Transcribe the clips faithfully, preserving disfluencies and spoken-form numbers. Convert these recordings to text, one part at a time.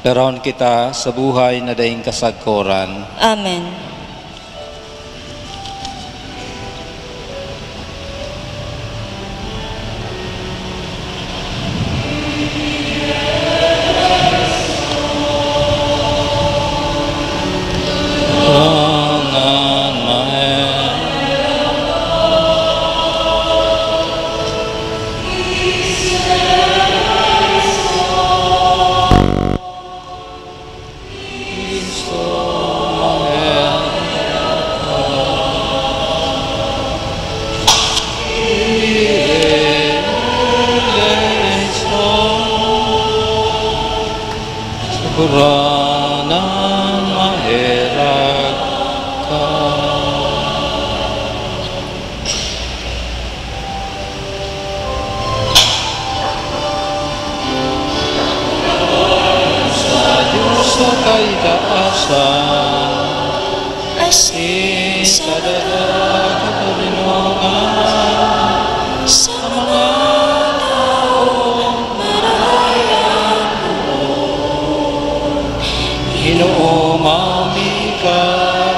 Perahon kita sa buhay na daing kasagkoran. Amen. Kagurangnan, maherak ka. Sa Diyos sa kaitaasan, asin sa daga katoninongan, sa mga taong marahay an loob. Ginoo, mayo mi ka,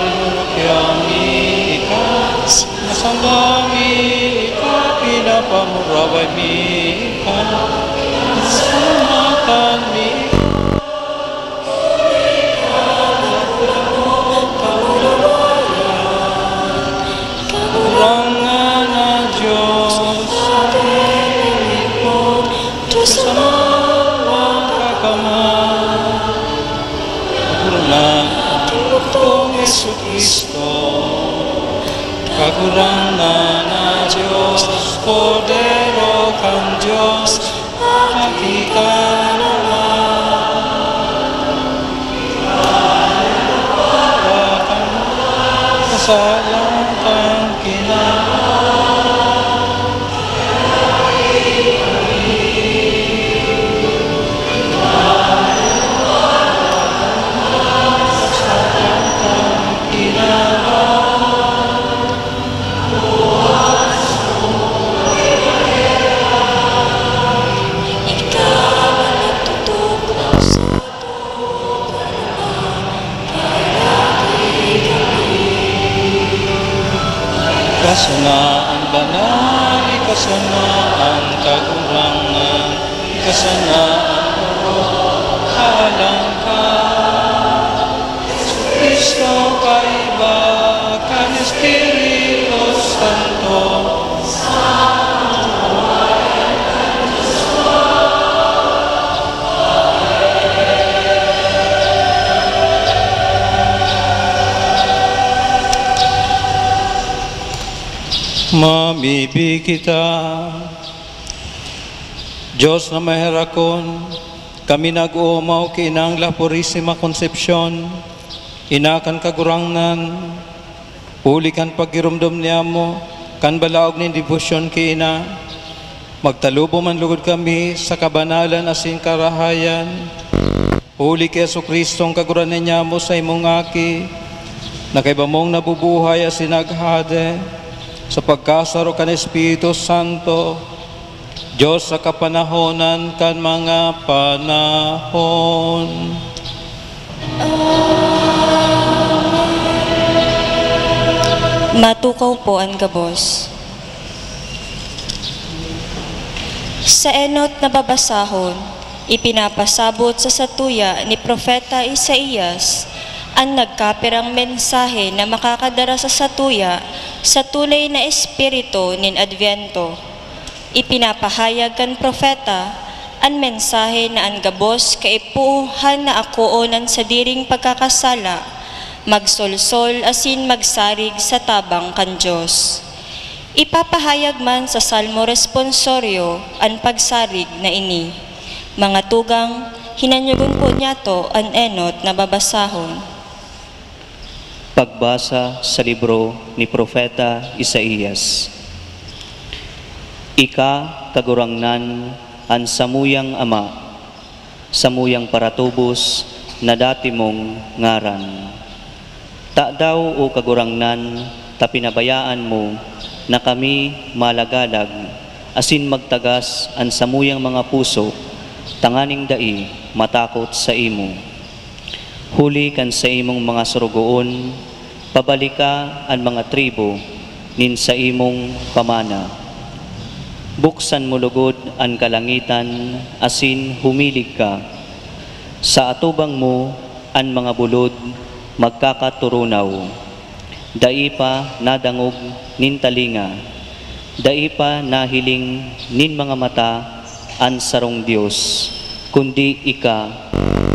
rinurukya mi ka, sinasamba mi ka, pinapamuraway mi ka, pinasalamatan mi ka. Kagurangnan na Diyos, Aden, Diyos Ama, Makakamay. Kagurangnan, ating bugtong Jesu-Cristo. Kagurangnan na Diyos, Kordero kan Diyos, Aki kan Ama. Kasalan kan kinaban. Ikaw an nagtutukdo sa Ikasana an banal, ikasana an kagurangnan, ikasana an orog, alang kan Jesu-Cristo, kaiba kan Espiritu Santo. Mamibi kita. Dios na maherakon, kami nag-oomaw ki Inang La Purisima Concepcion, Ina kan Kagurangnan. Huli kan paggiromdom niamo kan balaog nin debosyon ki Ina, magtalubom man logod kami sa kabanalan asin karahayan, huli ki Jesu-Cristong Kagurangnan niamo, sa imong Aki, na kaiba mong nabubuhay asin naghade sa pagkasaro kan Espiritu Santo, Dios sa kapanahonan kan mga panahon. Matukaw po an gabos. Sa enot na babasahon, ipinapasabot sa satuya ni Propeta Isaias an nagkapirang mensahe na makakadara sa satuya sa tunay na espiritu nin Adviento. Ipinapahayag kan propeta an mensahe na an gabos kaipuhan na akoon an sadiring pagkakasala, magsolsol asin magsarig sa tabang kan Dios. Ipapahayag man sa Salmo Responsorio an pagsarig na ini. Mga tugang, hinanyogon po niyato an enot na babasahon. Pagbasa sa libro ni Propeta Isaias. Ika, Kagurangnan, an samuyang Ama, samuyang paratubos na dati mong ngaran. Tadaw, o Kagurangnan, ta pinabayaan mo na kami malagalag asin magtagas an samuyang mga puso tanganing dai matakot saimo. Huli kan saimong mga sorogoon, pabalika an mga tribu nin saimong pamana. Buksan mo logod an kalangitan asin humilig ka. Sa atubang mo, an mga bulod magkakaturunaw. Dai pa nadangog nin talinga, dai pa nahiling nin mga mata an sarong Dios, kundi ika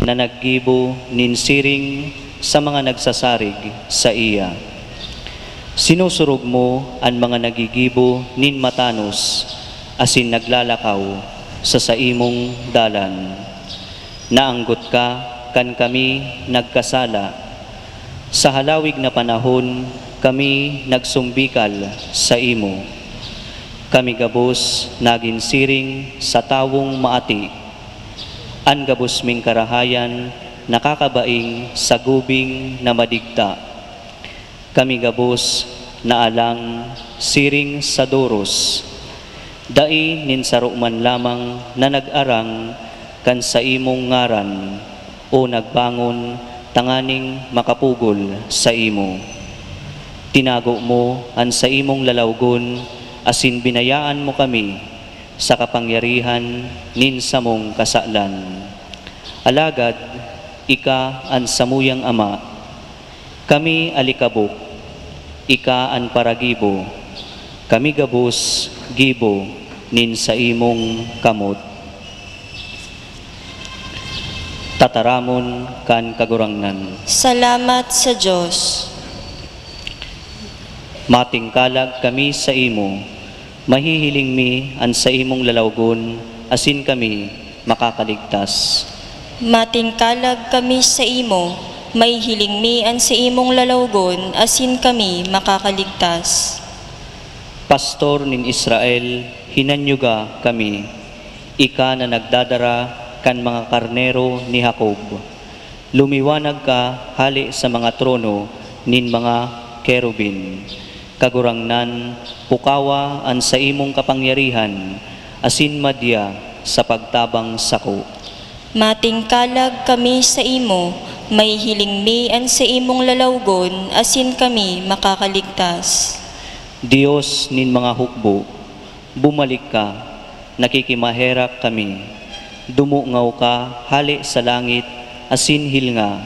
na naggibo nin siring sa mga nagsasarig saiya. Sinusurog mo an mga naggigibo nin matanos asin naglalakaw sa saimong dalan. Naanggot ka kan kami nagkasala. Sa halawig na panahon, kami nagsumbikal saimo. Kami gabos nagin siring sa tawong maati. An gabos ming karahayan nakakabaing sa gubing na madigta. Kami gabos naalang siring sa doros. Dai nin saro man lamang na nag-arang kan saimong ngaran o nagbangon tanganing makapugol saimo. Tinago mo an saimong lalawgon asin binayaan mo kami sa kapangyarihan nin samong kasalan. Alagad ika an samuyang Ama, kami alikabok, ika an paragibo, kami gabos gibo nin saimong kamot. Tataramon kan Kagurangnan. Salamat sa Dios. Matingkalag kami saimo, mahihiling mi an saimong lalawgon asin kami makakaligtas. Matingkalag kami saimo, mahihiling mi an saimong lalawgon asin kami makakaligtas. Pastor nin Israel, hinanyuga kami, ika na nagdadara kan mga karnero ni Jacob. Lumiwanag ka hale sa mga trono nin mga kerubin. Kagurangnan, pukawa an saimong kapangyarihan asin madya sa pagtabang sako. Matingkalag kami saimo, mahihiling mi an saimong lalawgon asin kami makakaligtas. Dios nin mga hukbo, bumalik ka, nakikimaherak kami. Dumungaw ka hale sa langit asin hilnga.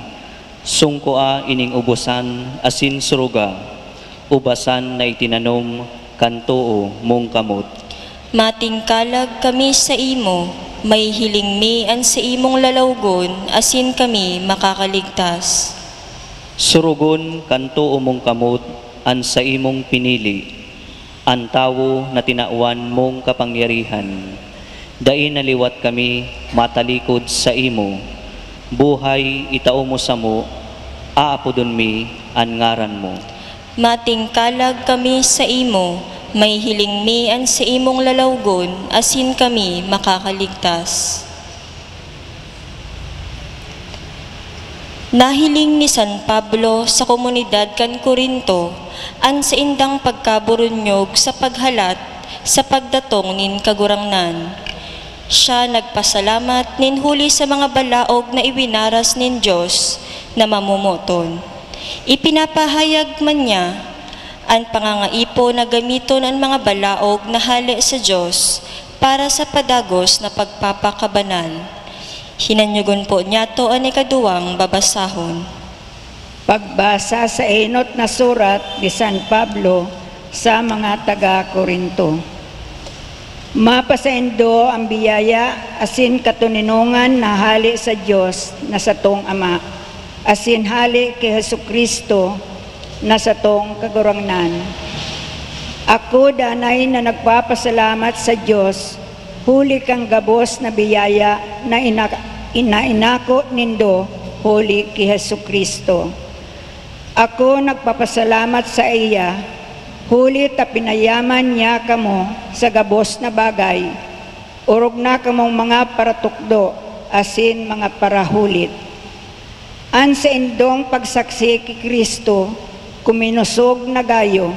Sungkoa ining ubosan asin suruga, ubasan na itinanom kan too mong kamot. Matingkalag kami saimo, mahihiling mi an saimong lalawgon asin kami makakaligtas. Surugon kan too mong kamot an saimong pinili, an tawo na tinawan mong kapangyarihan. Dai na liwat kami matalikod saimo. Buhay itao mo samo, aapodon mi an ngaran mo. Matingkalag kami saimo, mahihiling mi an saimong lalawgon asin kami makakaligtas. Nahiling ni San Pablo sa komunidad kan Corinto an saindang pagkaboronyog sa paghalat sa pagdatong nin Kagurangnan. Siya nagpasalamat nin huli sa mga balaog na iwinaras nin Dios na mamomoton. Ipinapahayag man niya an pangangaipo na gamiton an mga balaog na hale sa Dios para sa padagos na pagpapakabanal. Hinanyogon po niyato an ikaduwang babasahon. Pagbasa sa enot na surat ni San Pablo sa mga taga Corinto. Mapasaindo an biyaya asin katoninongan na hale sa Dios na satong Ama, asin hale ki Jesu-Cristo na satong Kagurangnan. Ako danay na nagpapasalamat sa Dios huli kan gabos na biyaya na ina-, inainako nindo huli ki Jesu-Cristo. Ako nagpapasalamat saiya, huli ta pinayaman niya kamo sa gabos na bagay, orog na kamong mga paratukdo asin mga parahulit. An saindong pagsaksi ki Cristo kuminusog na gayo,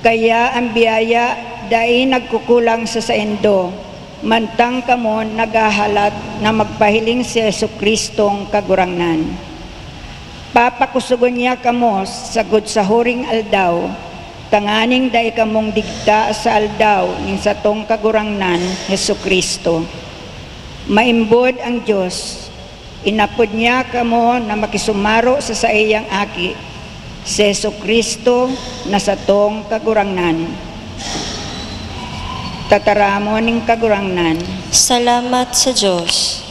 kaya an biyaya dai nagkukulang sa saindo. Mantang kamo naghahalat na magpahiling si Jesu-Cristong Kagurangnan, papakusogon niya kamo sagkod sa huring aldaw, tanganing dai kamong digta sa aldaw nin satong Kagurangnan, Jesu-Cristo. Maimbod an Dios, inapod niya kamo na makisumaro sa saiyang Aki, si Jesu-Cristo na satong Kagurangnan. Tataramon nin Kagurangnan. Salamat sa Dios.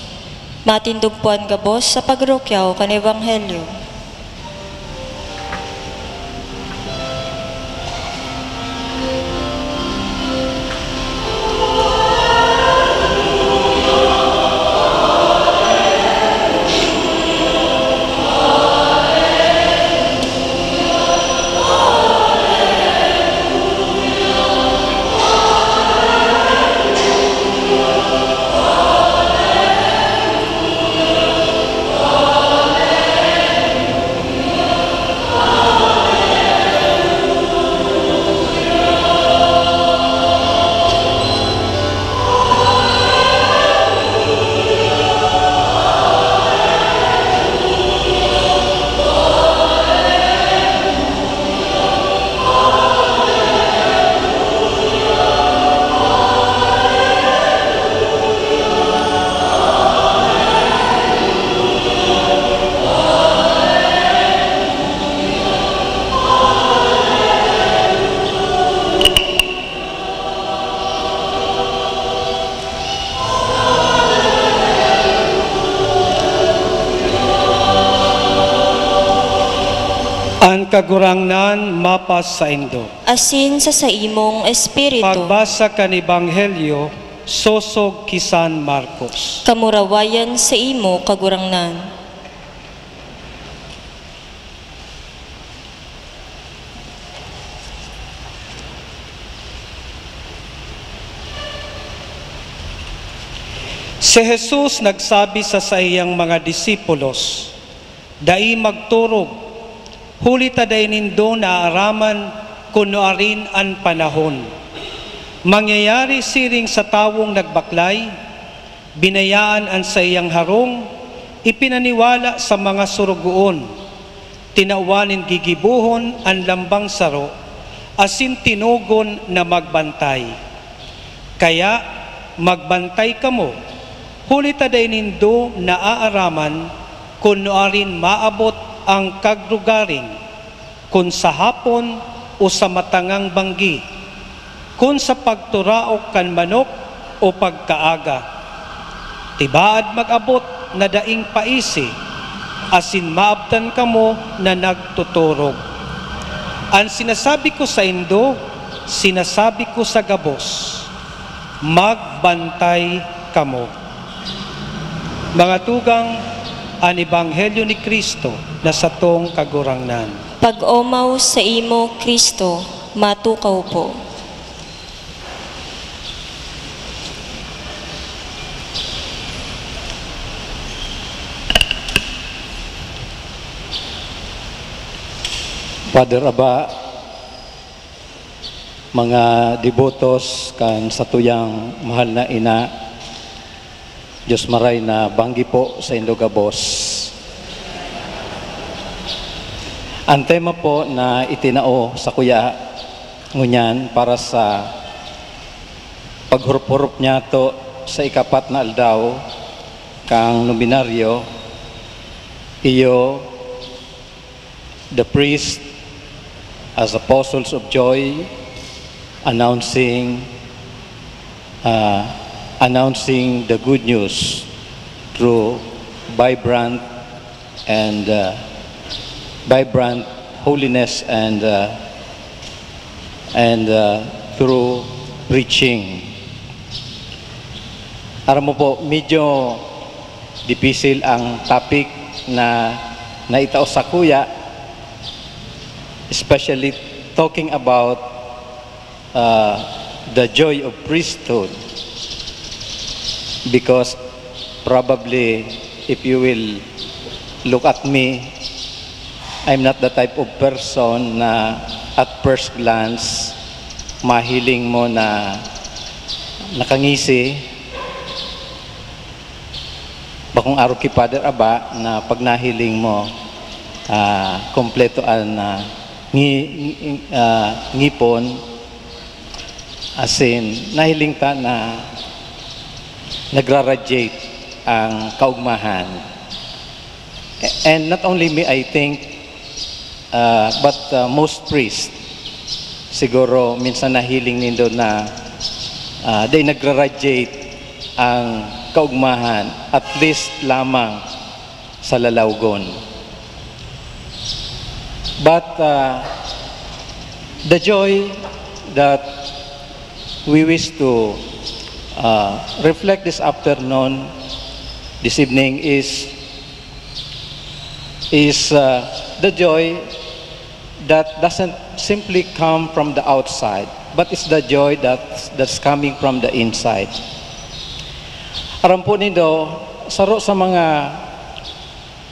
Matindog po an gabos sa pagrukyaw kan Ebanghelyo. An Kagurangnan mapasaindo. Asin sa saimong espiritu. Pagbasa kan Ebanghelyo sosog ki San Marcos. Kamurawayan saimo, Kagurangnan. Si Jesus nagsabi sa saiyang mga disipulos, "Dai magturog, huli ta dai nindo naaaraman kun nuarin an panahon. Mangyayari siring sa tawong nagbaklay, binayaan an saiyang harong, ipinaniwala sa mga sorogoon, tinawan nin gigibohon an lambang saro, asin tinugon na magbantay. Kaya magbantay kamo, huli ta dai nindo naaaraman kun nuarin maabot an kagrugaring, kun sa hapon o sa matangang banggi, kun sa pagturaok kan manok o pagkaaga. Tibaad mag-abot na daing paisi, asin maabtan kamo na nagtuturog. An sinasabi ko saindo, sinasabi ko sa gabos, magbantay kamo." Mga tugang, an Ebanghelyo ni Cristo na satong Kagurangnan. Pag-omaw saimo, Cristo, matukaw po. Father Aba, mga debotos kan satuyang mahal na ina, Dios maray na banggi po saindo gabos. An tema po na itinao sakuya ngunyan para sa paghurop-hurop niyato sa ikapat na aldaw kan nobenaryo, iyo, the priest as apostles of joy, announcing, uh, announcing the good news through vibrant and, uh, vibrant holiness and, uh, and, uh, through preaching. Aram mo po, medyo dipisil ang topic na naitao sakuya, especially talking about, uh, the joy of priesthood. Because probably, if you will look at me, I'm not the type of person na at first glance, mahiling mo na nakangisi, Kung arog ki Father Aba na pag nahiling mo, ah, kompleto an, ah, ngi-, ngi-, ah, ngipon, as in, nahiling ta na nagra-radiate ang kaugmahan. And not only me, I think, ah, but, ah, most priests, siguro minsan nahiling nindo na, ah, dai nagra-radiate ang kaugmahan, at least lamang sa lalawgon. But, ah, the joy that we wish to, ah, reflect this afternoon, this evening, is, is, ah, the joy that doesn't simply come from the outside, but it's the joy that, that's coming from the inside. Aram po nindo, saro sa mga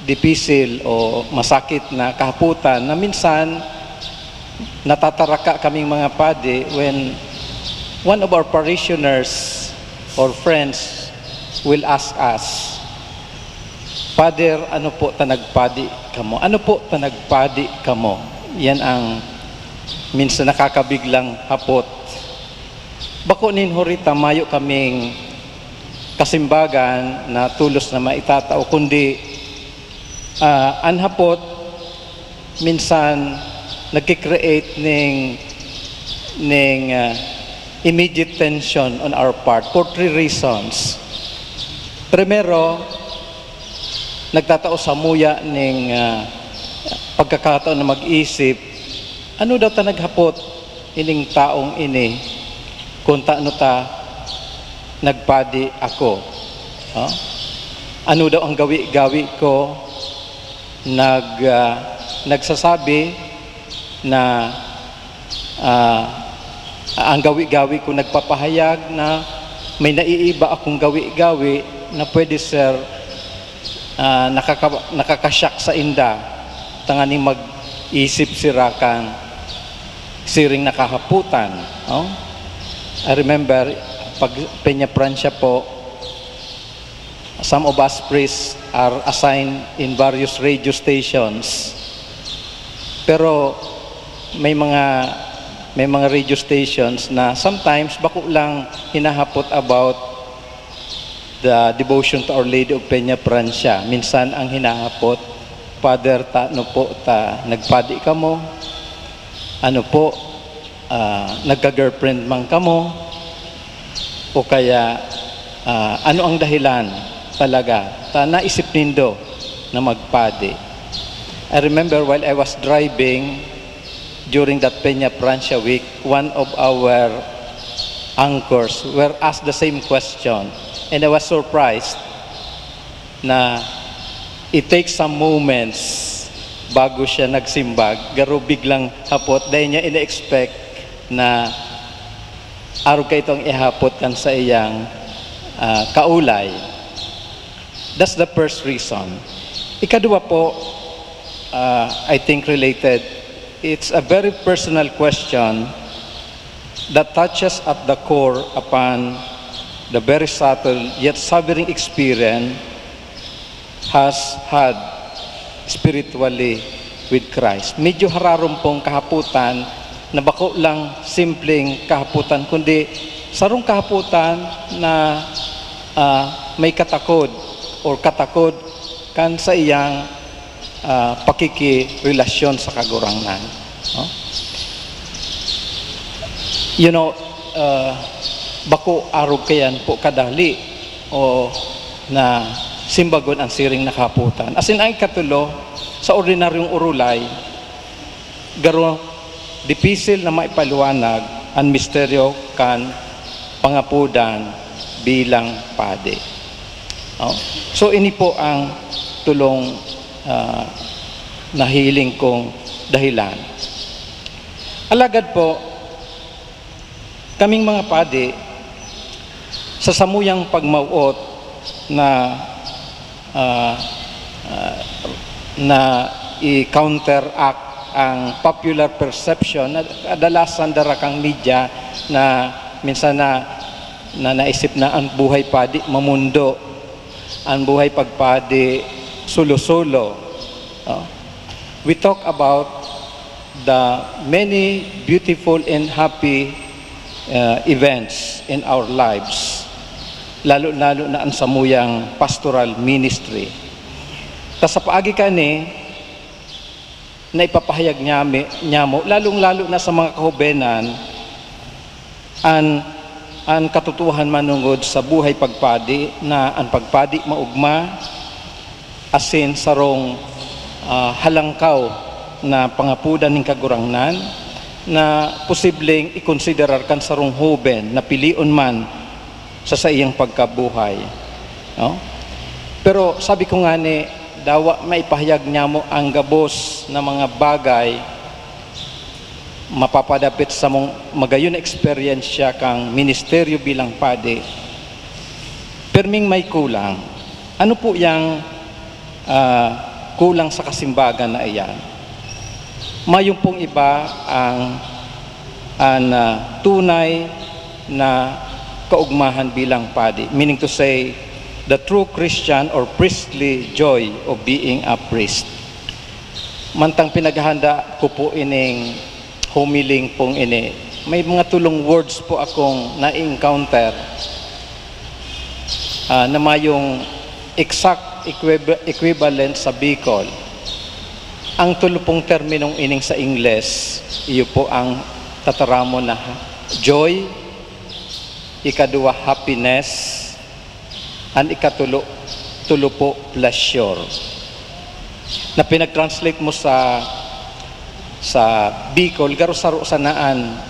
dipisil o masakit na kahapotan na minsan natataraka kaming mga padi when one of our parishioners or friends will ask us, "Father, ano po ta nagpadi kamo? Ano po ta nagpadi kamo?" Yan ang minsan nakakabiglang hapot. Bako nin huri ta mayo kaming kasimbagan na tolos na maitatao, kundi, ah, an hapot minsan nagki-create ning, ning, ah, immediate tension on our part for three reasons. Primero, nagtatao samuya ning, ah, pagkakataon na mag-isip, "Ano daw ta naghapot ining taong ini kun tano ta nagpadi ako? Ha? Ano daw ang gawi-gawi ko?" Nag-, ah, nagsasabi na, ah, ang gawi-gawi ko nagpapahayag na may naiiba akong gawi-gawi na pwede, sir, ah, nakaka-, nakakasyak sa inda, tanganing mag-isip sira kan siring na kahapotan, no? I remember, pag Peña Francia po, some of us priests are assigned in various radio stations. Pero may mga, may mga radio stations na sometimes bako lang hinahapot about the devotion to Our Lady of Peña Francia. Minsan ang hinahapot, "Father, tano po ta nagpadi kamo? Ano po, ah, nagka-girlfriend man kamo? O kaya, ah, ano ang dahilan talaga ta naisip nindo na magpadi?" I remember while I was driving during that Peña Francia week, one of our anchors were asked the same question, and I was surprised na it takes some moments bago siya nagsimbag, garo biglang hapot, dai niya ina-expect na arog kaito ang ihapot kan saiyang, ah, kaulay. That's the first reason. Ikaduwa po, ah, I think related, it's a very personal question that touches at the core upon the very subtle yet sovereign experience has had spiritually with Christ. Medyo hararom pong kahapotan na bako lang simpleng kahapotan, kundi sarong kahapotan na, ah, may katakod or katakod kan sa iyang, ah, pakikirelasyon sa Kagurangnan, no? You know, ah, bako arog kayan po kadali o na simbagon ang siring na kahapotan. Asin ang ikatulo, sa ordinaryong urulay, garo dipisil na maipaliwanag an misteryo kan pangapodan bilang padi. Oh? So, ini po ang tulong, ah, nahiling kong dahilan. Alagad po, kaming mga padi, sa samuyang pagmawot na, ah, ah, na i-counteract ang popular perception na kadalasan dara kan media na minsan na, na naisip na ang buhay padi mamundo. Ang buhay pagpadi, sulo-sulo. No? We talk about the many beautiful and happy uh, events in our lives, lalo-lalo na ang samuyang pastoral ministry. Ta sa paagi kani, na ipapahayag nyami, nyamo, lalong-lalo na sa mga kahubenan, an, an katutuhan manungod sa buhay pagpadi, na an pagpadi maogma, asin sarong, ah, halangkaw na pangapodan nin Kagurangnan na posibleng ikonsiderar kan sarong hoben na pilion man sa saiyang pagkabuhay, no? Pero sabi ko ngani, dawa maipahayag nyamo ang gabos na mga bagay mapapadapit sa mong magayon na eksperyensya kang ministeryo bilang padi. Perming may kulang. Ano po yang, ah, kulang sa kasimbagan na iyan? Mayong pong iba ang, ang, ah, tunay na kaugmahan bilang padi, meaning to say, the true Christian or priestly joy of being a priest. Mantang pinaghahanda ko po ining humiling pong ini, may mga tulong words po akong na-encounter, ah, na mayong exact equiv-, equivalent sa Bicol. Ang tulo pong terminong ining sa Ingles, iyo po ang tataramon na joy, ikaduwa, happiness, an ikatulo, tulo po, pleasure. Na pinag-translate mo sa, sa Bicol, garo saro sana an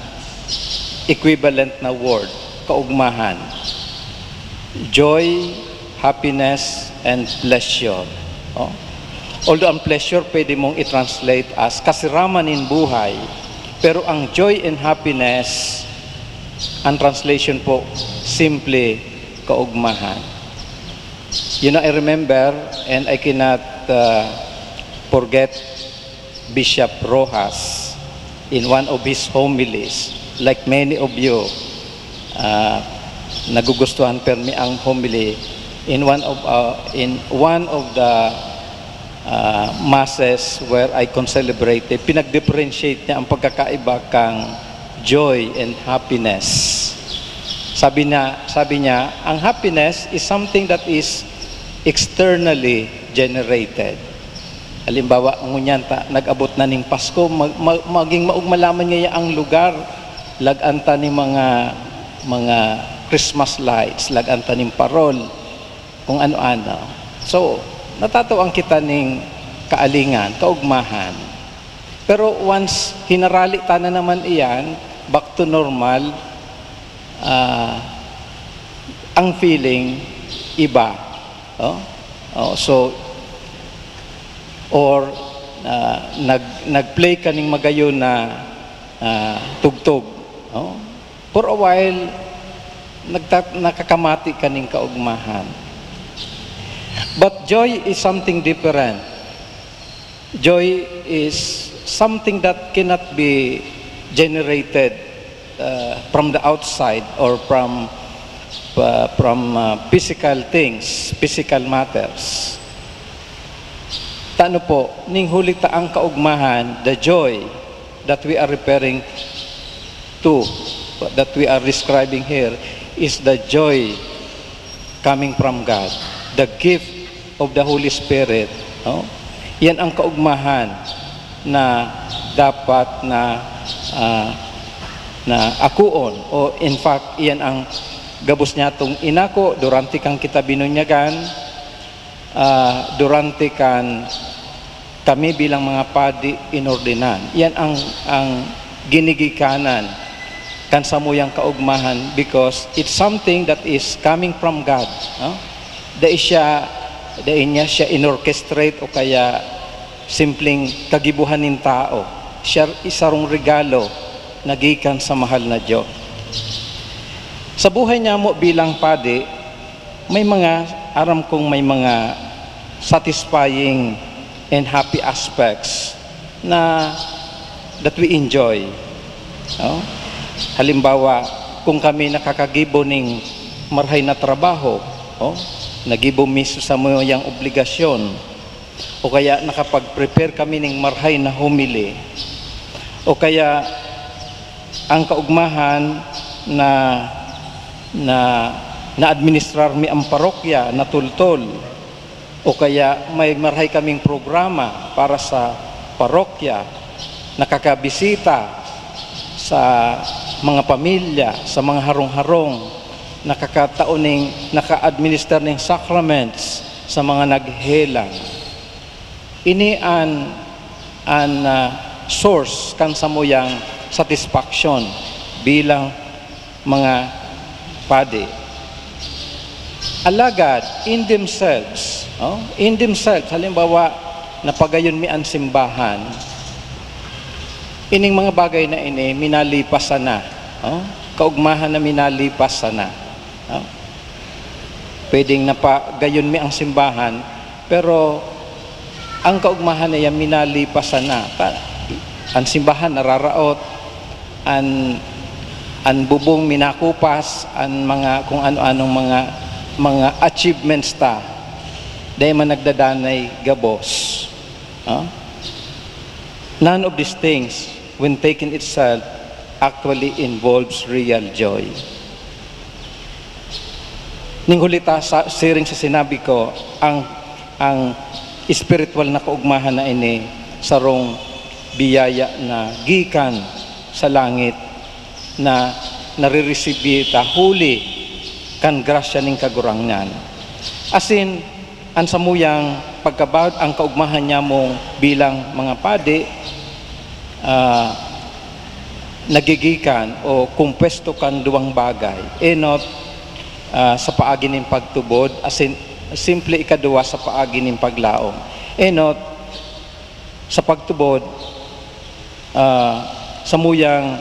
equivalent na word, kaugmahan. Joy, happiness, and pleasure. Oh. Although ang pleasure pwede mong i-translate as kasiraman nin buhay, pero ang joy and happiness, ang translation po, simple, kaugmahan. You know, I remember, and I cannot, uh, forget Bishop Roxas in one of his homilies. Like many of you, uh, nagugustuhan permi ang homily in one of, uh, in one of the, uh, masses where I concelebrated. Pinag-differentiate niya ang pagkakaiba kang joy and happiness. Sabi niya, sabi niya, ang happiness is something that is externally generated. Halimbawa, ngunyan ta, nag-abot na ning Pasko, mag-, mag-, maging maugma lamang ngaya ang lugar. Lag-an ta ning mga, mga Christmas lights, lag-an ta ning parol, kung ano-ano. So, natatawan kita ning kaalingan, kaugmahan. Pero once hinarali ta na naman iyan, back to normal, ah, ang feeling iba. Oh? Oh, so, or, ah, nag-, nag-play ka ning magayon na, ah, tugtog. Oh? For a while, nagta-, nakakamati ka ning kaugmahan. But joy is something different. Joy is something that cannot be generated, uh, from the outside or from, uh, from, uh, physical things, physical matters. Tano po, ning huli ta ang kaugmahan, the joy that we are referring to, that we are describing here, is the joy coming from God, the gift of the Holy Spirit, no? Yan ang kaugmahan na dapat na, ah, na akuon. O in fact, yan ang gabos niya tong inako durante kan kita binunyagan, ah, durante kan kami bilang mga padi inordinan. Yan ang, ang ginigikanan kan samuyang kaugmahan, because it's something that is coming from God, no? Dai siya, dai niya siya inorchestrate o kaya simpleng kagibohan nin tao. Siya isarong regalo na gikan sa mahal na Dios. Sa buhay niya mo bilang padi, may mga, aram kong may mga satisfying and happy aspects na that we enjoy. No? Halimbawa, kung kami nakakagibo ning marahay na trabaho, oh, nagibo mi sa samuyang obligasyon, o kaya nakapag-prepare kami ning marhay na homily, o kaya ang kaugmahan na, na naadministrar mi ang parokya, natultol, o kaya may marhay kaming programa para sa parokya, nakakabisita sa mga pamilya, sa mga harong-harong, nakakatao ning, naka-administer ning sacraments sa mga naghelang. Ini an, an, ah, source kan samuyang satisfaction bilang mga padi. Alagad, in themselves, oh, in themselves, halimbawa, napagayon mi an simbahan, ining mga bagay na ini, minalipas sana, oh, kaugmahan na minalipas sana, oh. Pwedeng napagayon mi ang simbahan, pero ang kaugmahan na yan, minalipas sana. Pa-, an simbahan nararaot, an, an bubong minakupas, an mga kung ano-anong mga, mga achievements ta, dai man nagdadanay gabos. Ah? None of these things, when taken itself, actually involves real joy. Ning huli ta, sa, siring sa sinabi ko, ang, ang espiritual na kaugmahan na ini, sarong biyaya na gikan sa langit na nariresibi ta huli kan grasya ning Kagurangnan. Asin, an samuyang pagkabawod, ang kaugmahan nyamong bilang mga padi, ah, nagigikan o kompuesto kan duwang bagay. Enot, ah, sa paagi nin pagtubod, asin simple ikaduwa sa paagi nin paglaom. Enot, sa pagtubod, ah, samuyang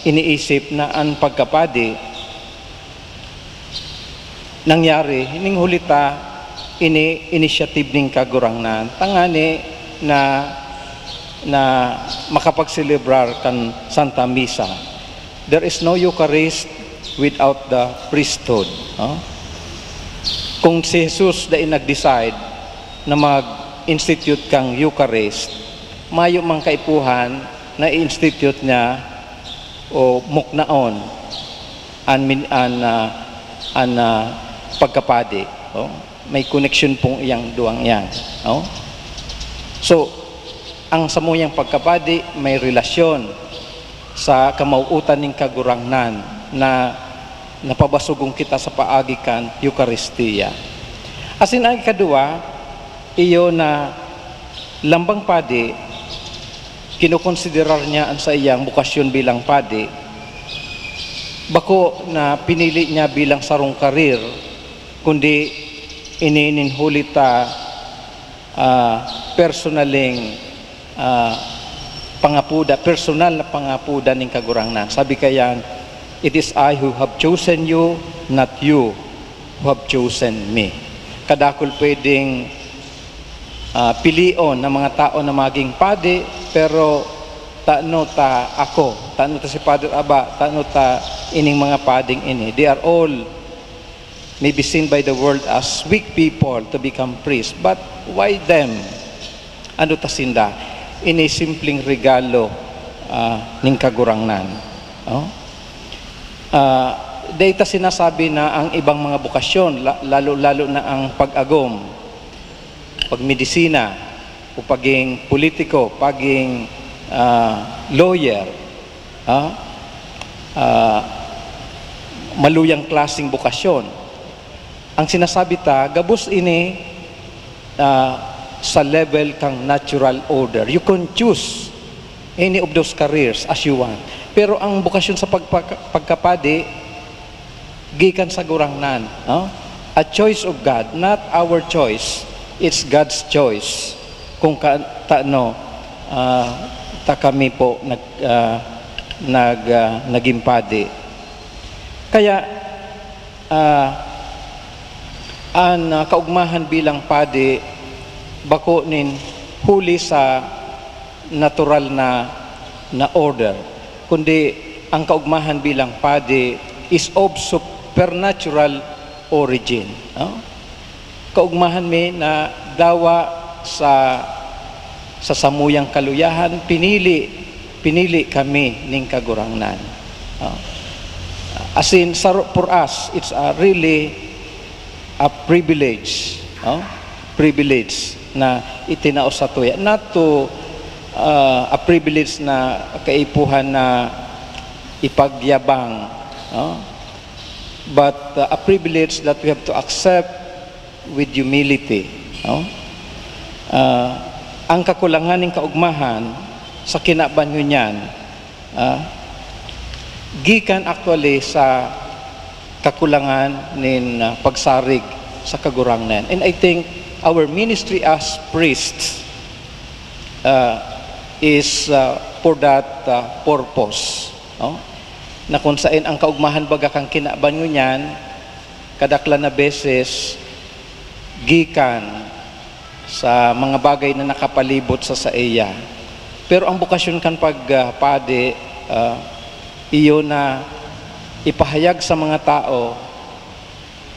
iniisip na an pagkapadi nangyari, ning huli ta, ini initiative nin Kagurangnan, tangani na, na makapagselebrar kan Santa Misa. There is no Eucharist without the priesthood, no? Kung si Jesus dai nag-decide na mag-institute kan Eucharist, mayo mang kaipuhan na i-institute niya o muknaon an min-, an, ah, an, ah, pagkapadi, oh. May koneksyon pong iyang duwang iyan, oh. So, ang samuyang pagkapadi may relasyon sa kamawot-an nin Kagurangnan na napabasogon kita sa paagi kan Eukaristia. Asin ang ikaduwa, iyo na lambang padi, kinokonsiderar niya an saiyang bokasyon bilang padi, bako na pinili niya bilang sarong karir, kundi ini nin huli ta, ah, personaling, ah, pangapoda, personal na pangapoda nin Kagurangnan. Sabi kayan, "It is I who have chosen you, not you who have chosen me." Kadakul pwedeng, ah, pilion na mga tao na maging padi, pero tano ta ako, tano ta si Father Aba, tano ta ining mga pading ini. They are all may be seen by the world as weak people to become priests. But why them? Ano ta sinda? Ini simpleng regalo, ah, nin Kagurangnan. Oh? Ah, dai ta sinasabi na ang ibang mga bokasyon, la-, lalo-lalo na ang pag-agom, pagmedisina, o paging politiko, paging, ah, lawyer, ah, ah, maluyang klaseng bokasyon. Ang sinasabi ta, gabos ini, ah, sa level kang natural order. You can choose any of those careers as you want. Pero ang bokasyon sa pagpaka-, pagkapadi, gikan sa Gurangnan, no? A choice of God, not our choice. It's God's choice kung ka-, tano, ah, ta kami po nag-, ah, nag-, ah, naging padi. Kaya, ah, an, ah, kaugmahan bilang padi, bako nin huli sa natural na, na order, kundi ang kaugmahan bilang padi is of supernatural origin, no? Kaugmahan mi na dawa sa, sa samuyang kaluyahan, pinili, pinili kami ning Kagurangnan. Oh. As in, saro-, for us, it's a really a privilege, oh, privilege na itinao sa tuya. Not to, uh, a privilege na kaipuhan na ipagyabang, oh, but, uh, a privilege that we have to accept with humility, no? Ah, ang kakulangan nin kaugmahan sa kinaban ngunyan, ah, gikan actually sa kakulangan nin, ah, pagsarig sa Kagurangnan. And I think our ministry as priests, ah, is, ah, for that, ah, purpose, no? Na kung saen ang kaugmahan baga kan kinaban ngunyan, kadaklan na beses gikan sa mga bagay na nakapalibot sa saiya. Pero ang bokasyon kan pag, ah, padi, ah, iyo na ipahayag sa mga tao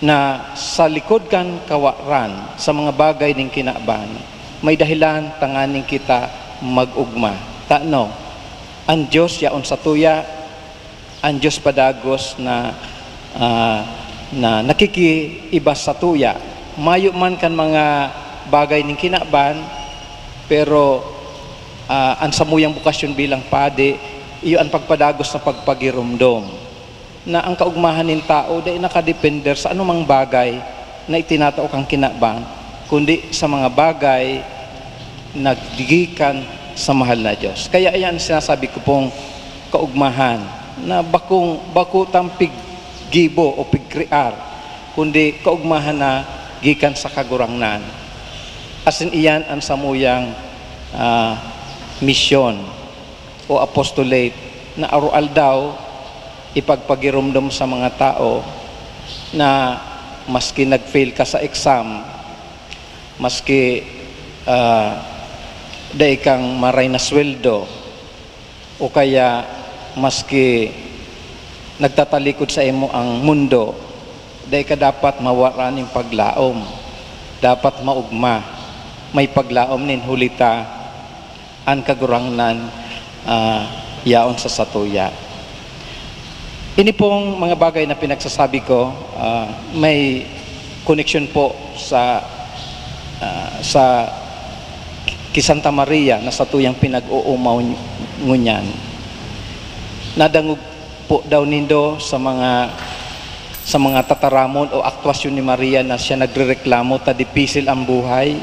na sa likod kan kawaran sa mga bagay nin kinaban, may dahilan tanganing kita mag-ugma. Tano, an Dios yaon satuya, an Dios padagos na, ah, na nakikiiba satuya. Mayo man kan mga bagay nin kinaban, pero, ah, an samuyang bokasyon bilang padi, iyo an pagpadagos na pagpagiromdom. Na ang kaugmahan nin tao dai nakadepender sa anumang bagay na itinatao kan kinaban, kundi sa mga bagay na gikan sa mahal na Dios. Kaya iyan sinasabi ko pong kaugmahan, na bakong, bako tang piggibo o pigkrear, kundi kaugmahan na gikan sa Kagurangnan. Asin iyan an samuyang, ah, misyon o apostolate na aroaldaw ipagpagiromdom sa mga tao na maski nag-fail ka sa exam, maski, ah, dai kang maray na sweldo, o kaya maski nagtatalikod sa imo ang mundo, dai ka dapat mawara nin paglaom. Dapat maugma, may paglaom nin huli ta an Kagurangnan, ah, yaon sa satuya. Ini pong mga bagay na pinagsasabi ko, ah, may koneksyon po sa, ah, sa ki Santa Maria na satuyang pinag-oomaw ngunyan. Nadangog po daw nindo sa mga, sa mga tataramon o aktwasyon ni Maria na siya nagrereklamo ta dipisil ang buhay?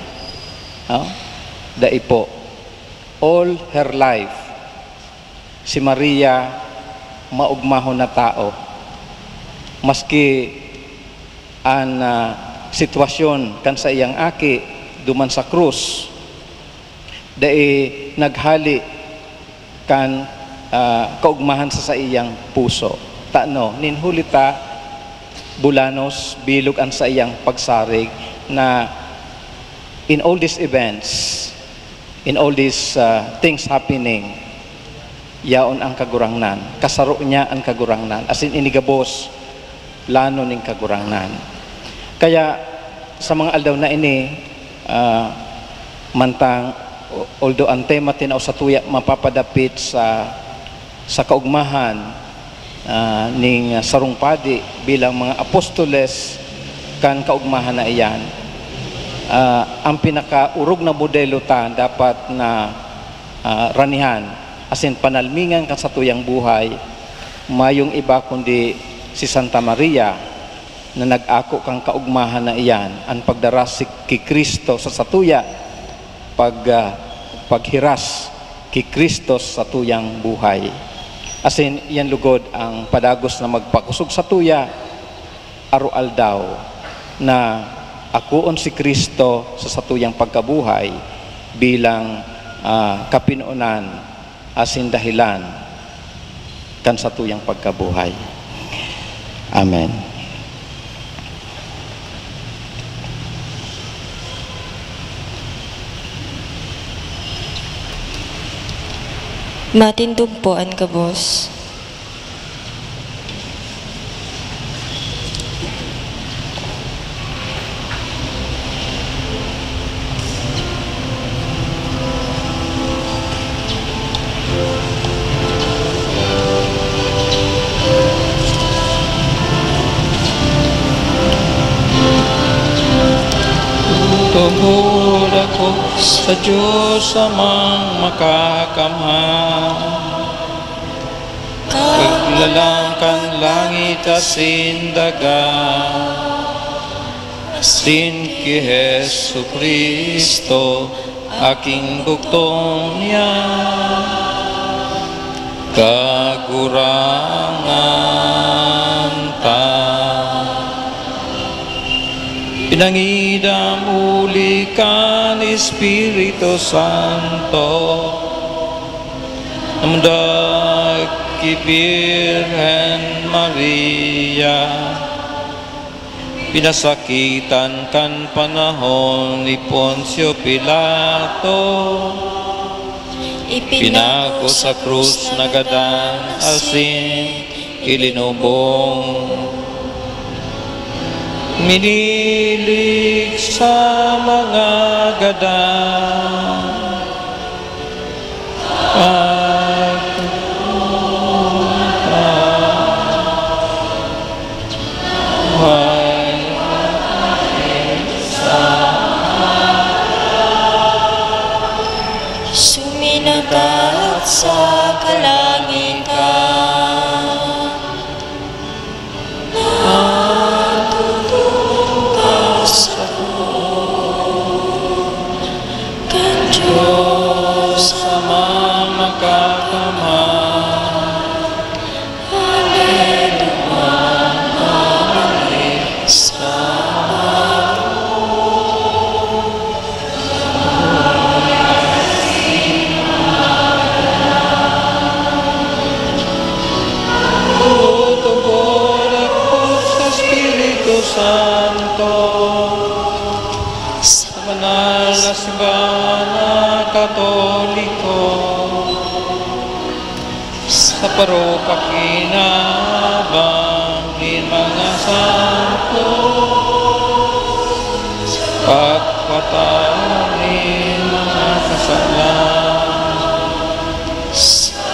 Oh, dai po. All her life, si Maria maugmahon na tao. Maski an, ah, sitwasyon kan saiyang aki duman sa krus, dai naghale kan, ah, kaugmahan sa saiyang puso. Tano, nin huli ta, bulanos, bilog an saiyang pagsarig na in all these events, in all these, ah, things happening, yaon ang Kagurangnan. Kasaro niya an Kagurangnan. As in, ini gabos plano nin Kagurangnan. Kaya, sa mga aldaw na ini, ah, mantang, o-, although an tema tinao satuya mapapadapit sa, sa kaugmahan, ah, ning sarong padi bilang mga apostoles kan kaugmahan na iyan, ah, ang pinakaorog na modelo ta dapat na, ah, ranihan, asin panalmingan kan satuyang buhay, mayong iba kundi si Santa Maria na nag-ako kan kaugmahan na iyan, an pagdara si, ki Cristo sa satuya, pag, ah, paghiras ki Cristo sa satuyang buhay. Asin, iyan lugod ang padagos na magpakosog satuya, aroaldaw, na akoon si Cristo sa satuyang pagkabuhay bilang, ah, kapinonan asin dahelan kan satuyang pagkabuhay. Amen. Matindog po an gabos. Sa Diyos Amang Makakamhan, Kaglalang kan langit asin daga, asin ki Jesu-Cristo, aking bugtong niya, Kagurangnan ta. Pinangidam huli kan Espiritu Santo, namundag ki Birhen Maria, pinasakitan kan panahon ni Poncio Pilato, ipinago sa krus, nagadan asin ilinubong. Minilig sa mga gadan, pagtutukan buhay. Suminakat sa kalangitan, natutukas ako kan Diyos Amang Makakamhan. Haleluya, haleluya. Tutubod ako sa Espiritu Santo, sa banal na simbahan na Katoliko, sa paropakinabang nin mga santo, sa pagpatawad nin mga kasalan, sa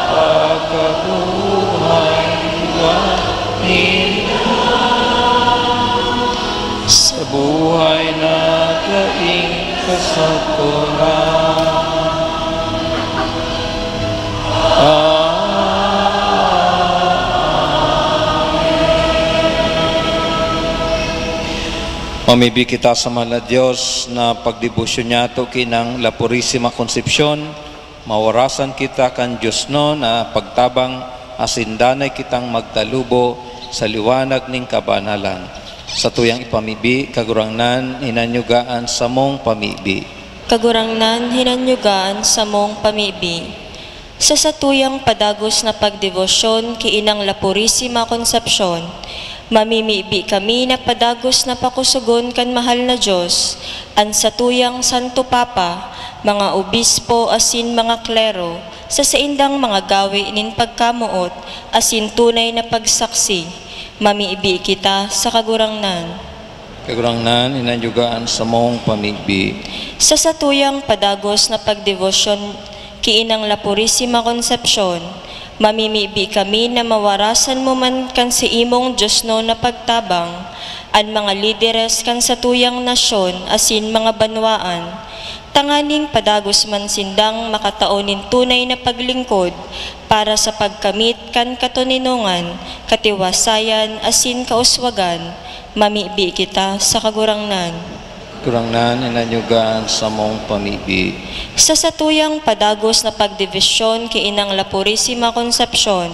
pagkabuhay liwat ninda, sa buhay na daing kasagkoran. Amen. Mamibi kita sa mahal na Dios na pagdebosyon niyato ki Inang La Purisima Concepcion, mawarasan kita kan diosnon na pagtabang asin danay kitang magtalubo sa liwanag nin kabanalan. Satuyang ipamibi, Kagurangnan, hinanyuga an samong pamibi. Kagurangnan, hinanyuga an samong pamibi. Sa satuyang padagos na pagdebosyon ki Inang La Purisima Concepcion, mamimibi kami na padagos na pakusogon kan mahal na Dios an satuyang Santo Papa, mga obispo asin mga klero, sa saindang mga gawe nin pagkamoot asin tunay na pagsaksi. Mamibi kita sa Kagurangnan. Kagurangnan, hinanyuga an samong pamibi. Sa satuyang padagos na pagdebosyon ki Inang La Purisima Concepcion, mamimibi kami na mawarasan mo man kan saimong diosnon na pagtabang an mga lideres kan satuyang nasyon asin mga banwaan, tanganing padagos man sindang makatao nin tunay na paglingkod para sa pagkamit kan katoninongan, katiwasayan asin kauswagan. Mamibi kita sa Kagurangnan. Kagurangnan, hinanyuga an samong pamibi. Sa satuyang padagos na pagdebosyon ki Inang La Purisima Concepcion,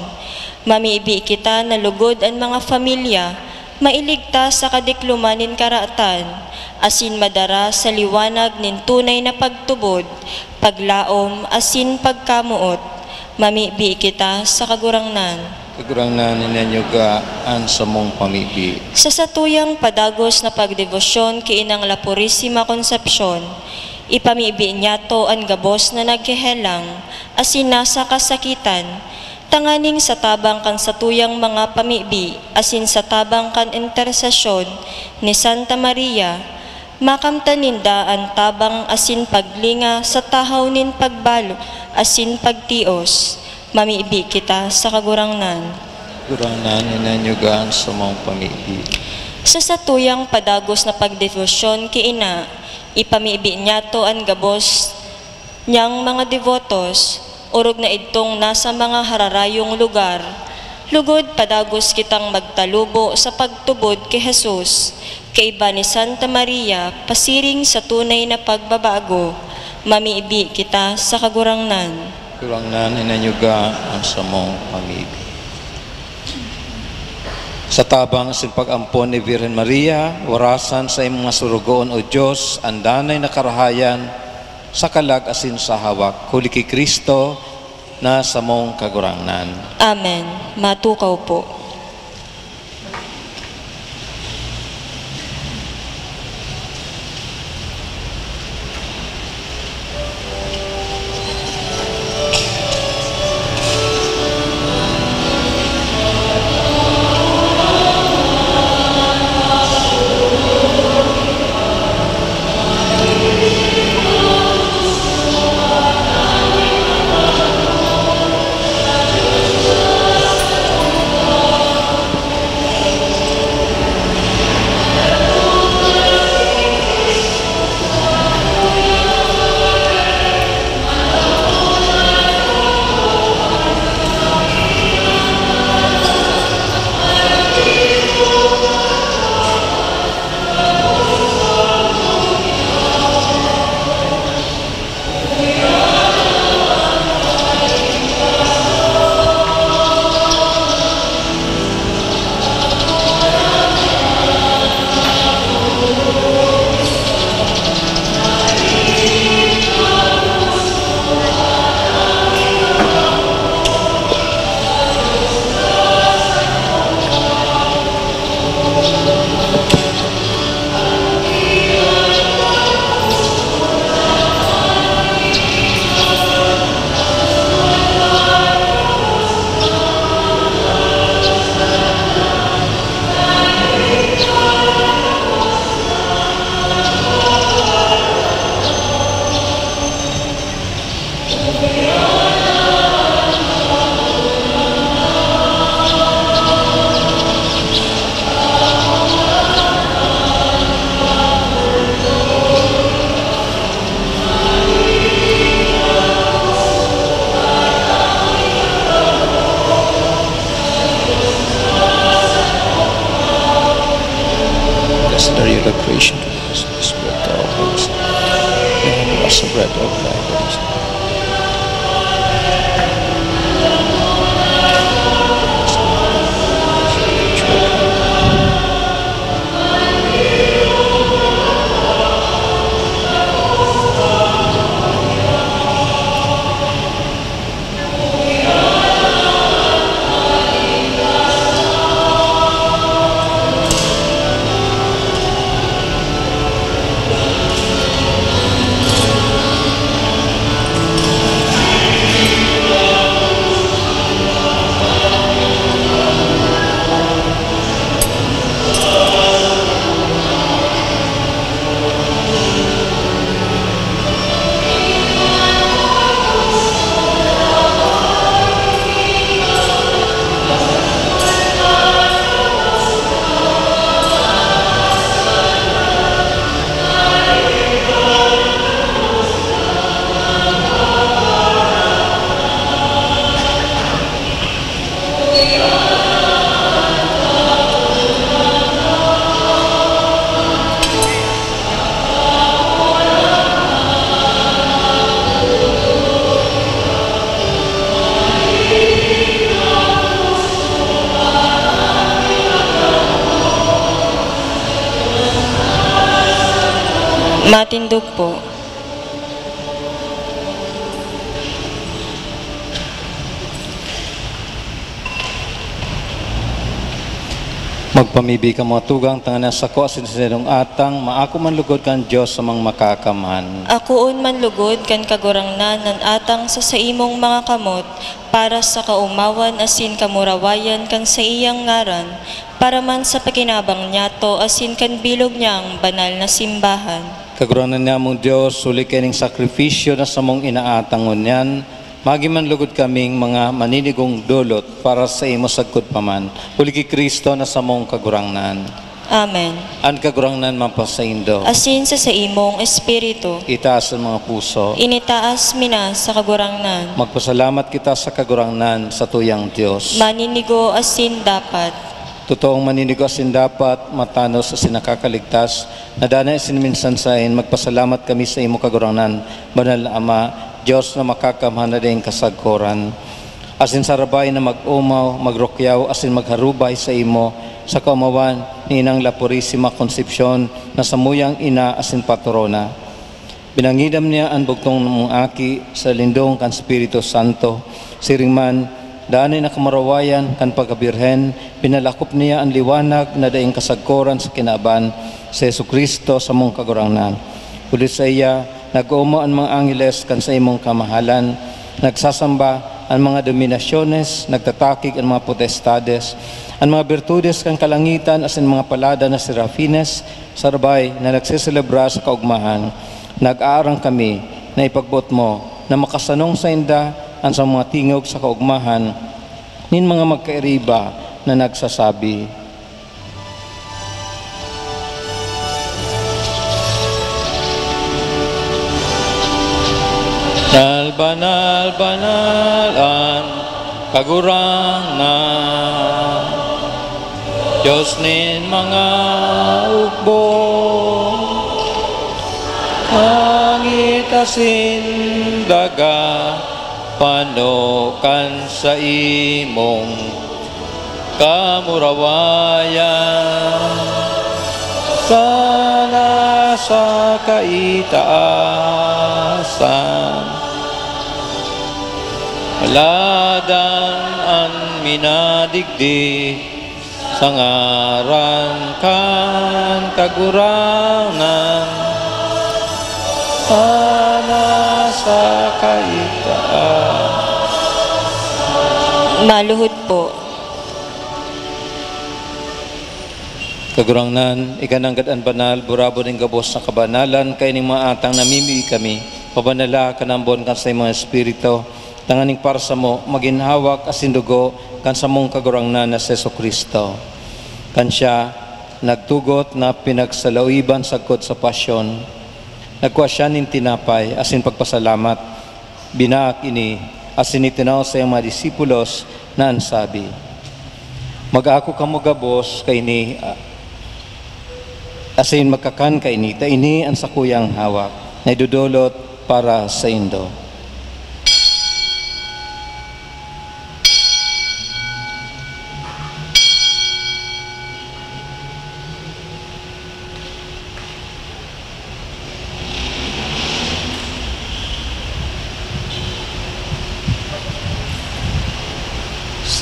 mamibi kita na lugod an mga pamilya mailigtas sa kadikloman nin karatan, asin madara sa liwanag nin tunay na pagtubod, paglaom, asin pagkamoot. Mamibi kita sa Kagurangnan. Kagurangnan, hinanyuga an samong pamibi. Sa satuyang padagos na pagdebosyon ki Inang La Purisima Concepcion, ipamibi niyato an gabos na naghehelang asin nasa kasakitan, tanganing sa tabang kan satuyang mga pamibi asin sa tabang kan intersesyon ni Santa Maria, makamtan ninda an tabang asin paglinga sa tahaw nin pagbalo asin pagtios. Mamibi kita sa Kagurangnan. Kagurangnan, hinanyuga an samong pamibi. Sa satuyang padagos na pagdebosyon ki Ina, Ipamibi niyato an gabos niyang mga debotos, orog na idtong nasa mga hararayong lugar, lugod padagos kitang magtalubo sa pagtubod ki Jesus, kaiba ni Santa Maria, pasiring sa tunay na pagbabago. Mamibi kita sa Kagurangnan. Kagurangnan, hinanyuga an samong pamibi. Sa tabang asin pag-ampon ni Birhen Maria, warasan sa imong mga sorogoon, O Dios, an danay na karahayan sa kalag asin sa hawak, huli ki Cristo na samong Kagurangnan. Amen. Matukaw po. Blessed are you, Lord, creation to us, this bread to our hearts. And give us the bread of life. Matindog po. Magpamibi ka, mga tugang, tanganing an sako asin an saindong atang maako man lugod kan Dios Amang Makakamhan. Akoon man lugod kan Kagurangnan an atang sa saimong mga kamot, para sa kaomawan asin kamurawayan kan saiyang ngaran, para man sa pakinabang niyato asin kan bilog niyang banal na simbahan. Kagurangnan namong Dios, huli kaining sakripisyo na samong inaatang ngunyan, magi man lugod kaming mga maninigong dolot para saimo sagkod pa man, huli ki Cristo na samong Kagurangnan. Amen. An Kagurangnan mapasaindo. Asin sa saimong espiritu. Itaas an mga puso. Initaas mi na sa Kagurangnan. Magpasalamat kita sa Kagurangnan, sa tuyang Dios. Maninigo asin dapat. Totoong maninigo asin dapat, matanos asin nakakaligtas, na danay asin minsan saen, magpasalamat kami sa imo, Kagurangnan, Banal na Ama, Dios na makakamhan na daing kasagkoran. Asin sarabay na mag-omaw, magrukyaw, asin magharubay saimo sa kaomawan ni Inang La Purisima Concepcion na samuyang ina asin patrona. Binangidam niya an bugtong mong aki sa lindong kan Espiritu Santo. Siring man, danay na kamurawayan kan pagkabirhen, pinalakop niya an liwanag na daing kasagkoran sa kinaban, si Jesu-Cristo, samong Kagurangnan. Huli saiya, nag-oomaw an mga angheles kan saimong kamahalan, nagsasamba an mga dominasyones, nagtatakig an mga potestades, an mga birtudes kan kalangitan asin mga palada na serafines, sarabay na nagseselebra sa kaogmahan. Nag-aarang kami na ipagboot mo na makasanong sainda an sa mga tingog sa kaogmahan nin mga magkairiba na nagsasabi, "Banal, banal, banal an Kagurangnan, Dios nin mga hukbo. Langit asin daga pano kan saimong kamurawayan, sana sa kaitaasan. Aladan an minadigdi sa ngaran kan Kagurangnan, sana sa kaitaan." Maluhod po. Kagurangnan, ika nanggad an banal, burabod nin gabos na kabanalan, kaining mga atang namimibi kami, pabanala ka nambon kan saimong Espiritu, tanganing para samo magin hawak asin dugo kan samong Kagurangnan na si Jesu-Cristo. Kan siya, nagtugot na pinagsalawiban sagkod sa pasyon, nagkua siya nin tinapay asin pagpasalamat, binaak ini asin itinao sa iyang mga disipulos na an sabi, "Mag-ako kamo gabos kaini, a-, asin magkakan kaini, ta ini an sakuyang hawak na idodolot para saindo."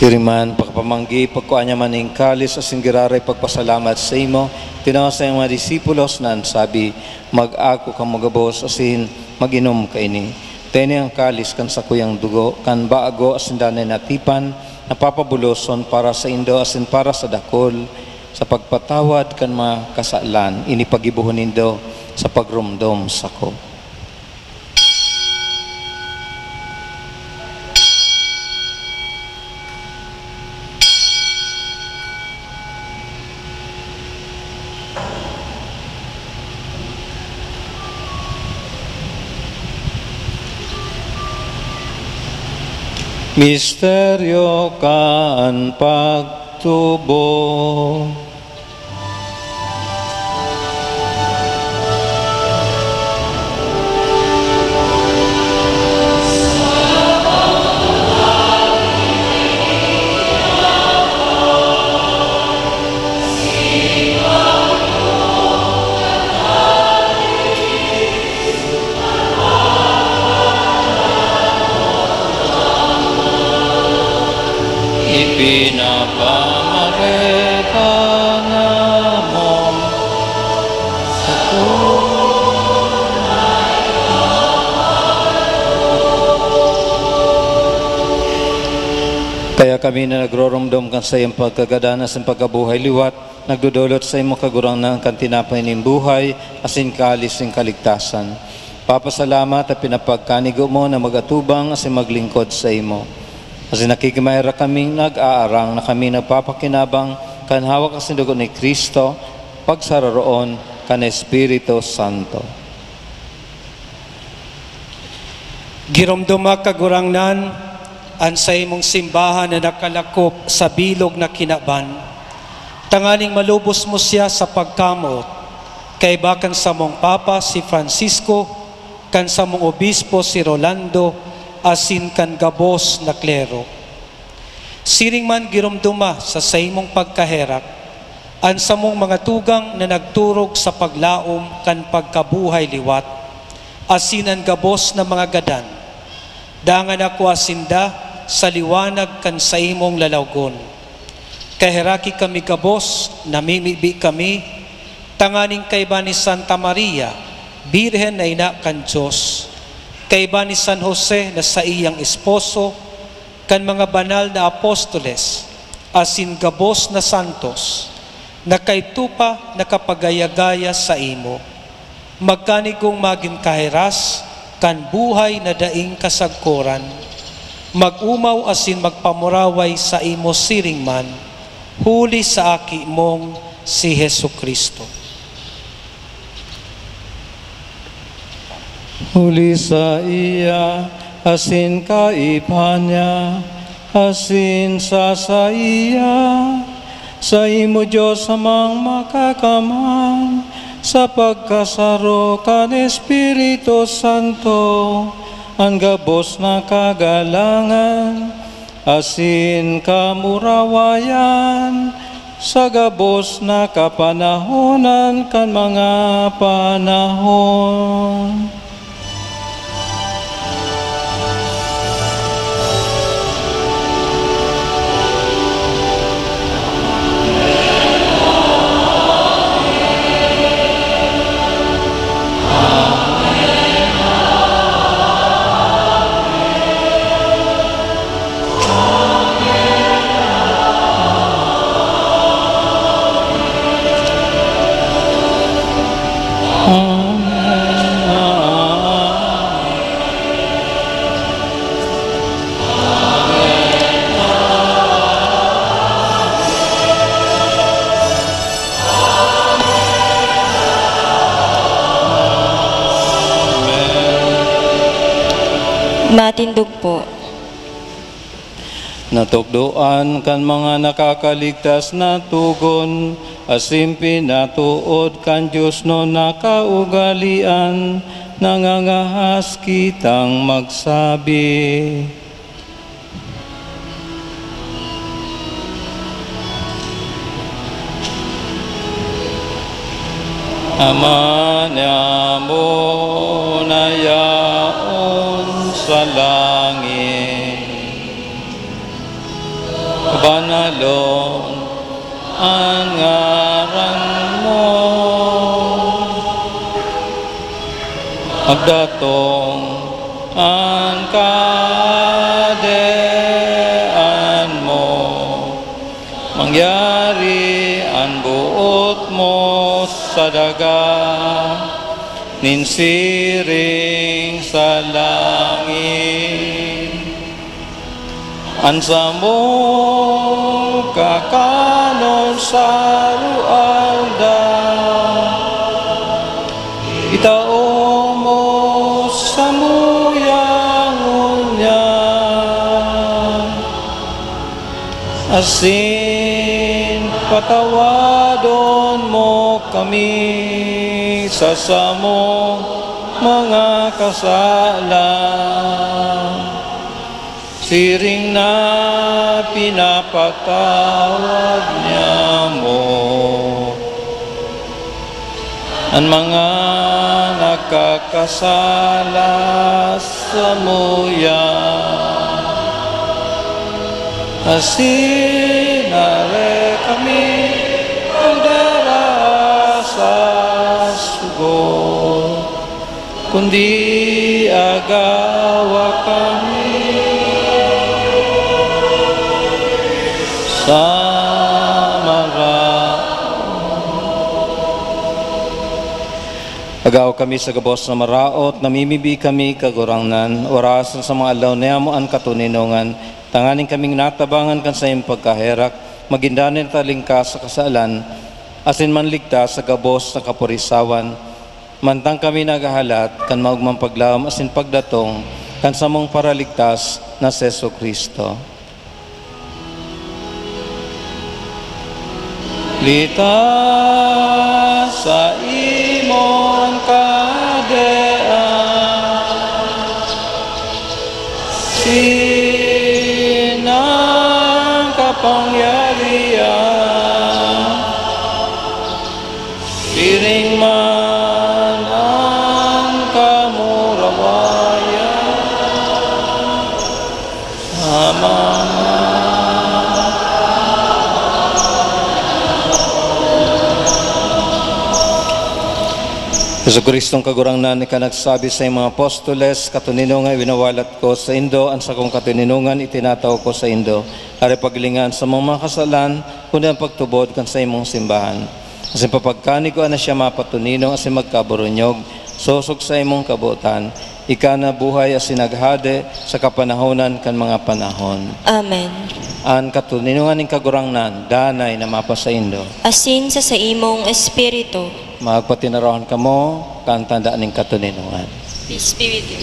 Siring man, pakapamanggi, pagkua niya man nin kalis asin giraray pagpasalamat saimo, tinao sa iyang mga disipulos na an sabi, "Mag-ako kamo gabos asin mag-inom kaini. Ta ini an kalis kan sakuyang dugo, kan bago asin danay na tipan, na papabuloson para saindo asin para sa dakul, sa pagpatawad kan mga kasalan. Ini paggibohon nindo sa pagromdom sako." Misteryo kan pagtubo. Ipinapamareka namon sa tunay na Kaya kami na nagroromdom kan saiyang pagkagadan asin pagkabuhay liwat, nagdodolot saimo, Kagurangnan, kan tinapay nin buhay asin kalis nin kaligtasan. Papasalamat ta pinapagkanigo mo na mag-atubang asin maglingkod saimo. Asin nakikimaherak kaming nag-aarang na kami nagpapakinabang kan hawak asin dugo ni Cristo, pagsaroroon kan Espiritu Santo. Giromdoma, Kagurangnan, an saimong simbahan na nakalakop sa bilog na kinaban, tanganing malubos mo siya sa pagkamoot, kaiba kan samong Papa si Francisco, kan samong Obispo si Rolando, asin kan gabos na klero. Siring man, giromdoma sa saimong pagkaherak an samong mga tugang na nagturog sa paglaom kan pagkabuhay liwat, asin an gabos na mga gadan. Dangan ako sinda sa liwanag kan saimong lalawgon. Kaheraki kami gabos, namimibi kami, tanganing kaiba ni Santa Maria, Birhen na Ina kan Dios, kaiba ni San Jose na saiyang esposo, kan mga banal na apostoles, asin gabos na santos, na kaidto pa nakapagaya-gaya saimo, magkanigong magin kahiras kan buhay na daing kasagkoran, mag-omaw asin magpamuraway saimo siring man, huli sa Aki mong si Jesu-Cristo. Huli saiya, asin kaiba niya, asin sa saiya, saimo, Dios Amang Makakamhan, sa pagkasaro kan Espiritu Santo, an gabos na kagalangan asin kamurawayan sa gabos na kapanahonan kan mga panahon. Matindog po. Natukdoan kan mga nakakaligtas na togon, asin pinatood kan diosnon na kaugalean, nangangahas kitang magsabi. Ama niamo na yaon sa langit, banalon an ngaran mo. Magdatong an Kahadean mo. Mangyari an boot mo sa daga nin siring sa langit. An samong kakanon sa aroaldaw, itao mo samuya ngunyan, asin patawadon mo kami sa samong mga kasalan, siring na pinapatawad niamo an mga nakakasala samuya. Asin dai kami pagdara sa sugot, kundi agawa kami sa maraot. Agawa kami sa gabos na maraot, namimibi kami, Kagurangnan, orasan sa mga aldaw niyamo an katoninongan, tanganing kaming natabangan kan saimong pagkaherak, magin danay na talingkas sa kasalan, asin manligtas sa gabos na kapurisawan, mantang kami naghahalat kan maogmang paglaom asin pagdatong kan samong Paraligtas na si Jesu-Cristo. Litas saimong Kahadean, sinang kapangyarihan, siring man an kamurawayan, Ama. Jesu-Cristong Kagurangnan, ika nagsabi sa iyong mga apostoles, "Katoninongan iwinawalat ko saindo, an sakong katoninongan itinatao ko saindo." Aray paghilinga an samong mga kasalan, kundi an pagtubod kan saimong simbahan. Asin papagkaigwa na siya mapatonini asin magkaburunyog, sosog sa imong kabotan. Ika na buhay asin naghade sa kapanahonan kan mga panahon. Amen. An katoninongan nin Kagurangnan, danay na mapasaindo. Asin sa saimong espiritu. Magpatinarahan kamo, kan tanda nin katoninongan. Espiritu.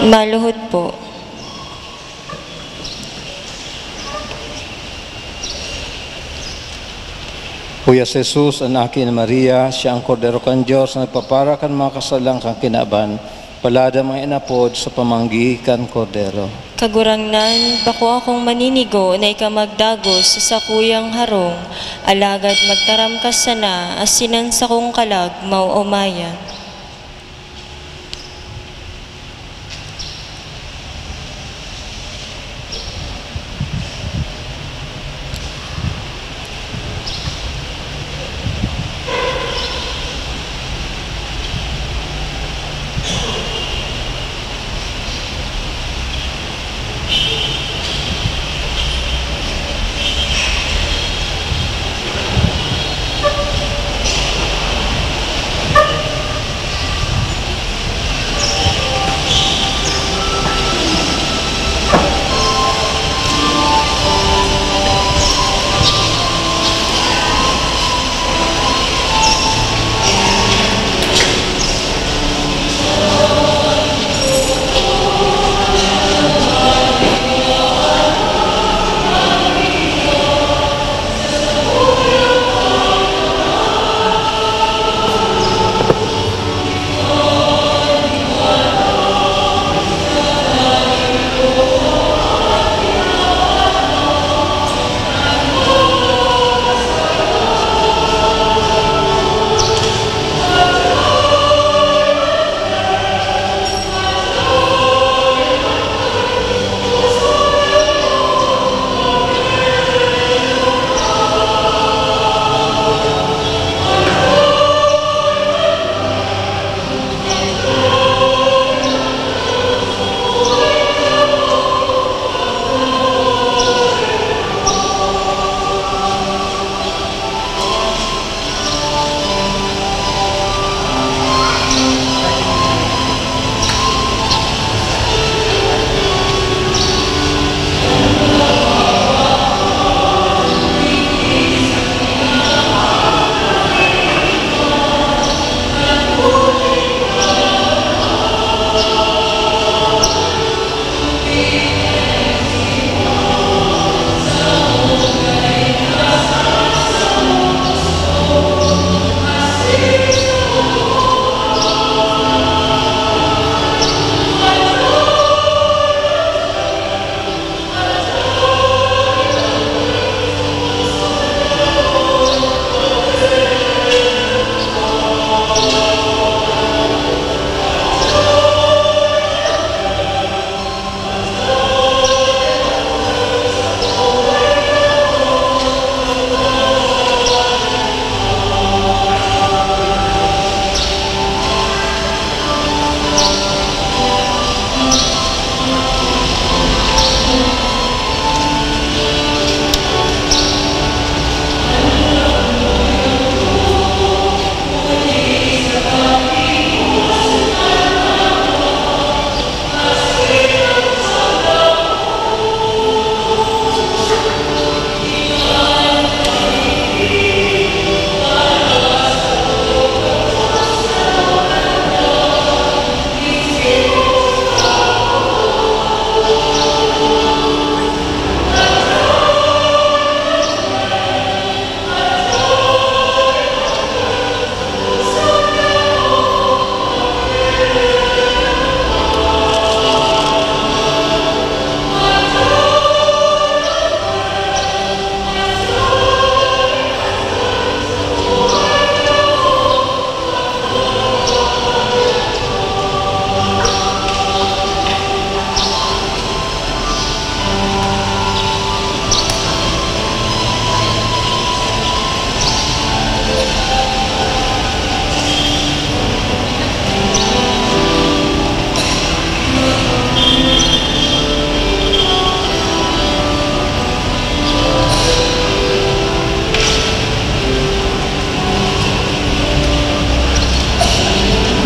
Maluhod po. Huya si Jesus, an Aki ni Maria, siya an Kordero kan Dios na nagpapara kan mga kasalan kan kinaban. Palad an mga inapod sa pamanggi kan Kordero. Kagurangnan, bako akong maninigo na ika magdagos sa sakuyang harong, alagad magtaram ka sana, asin an sakong kalag maoomayan.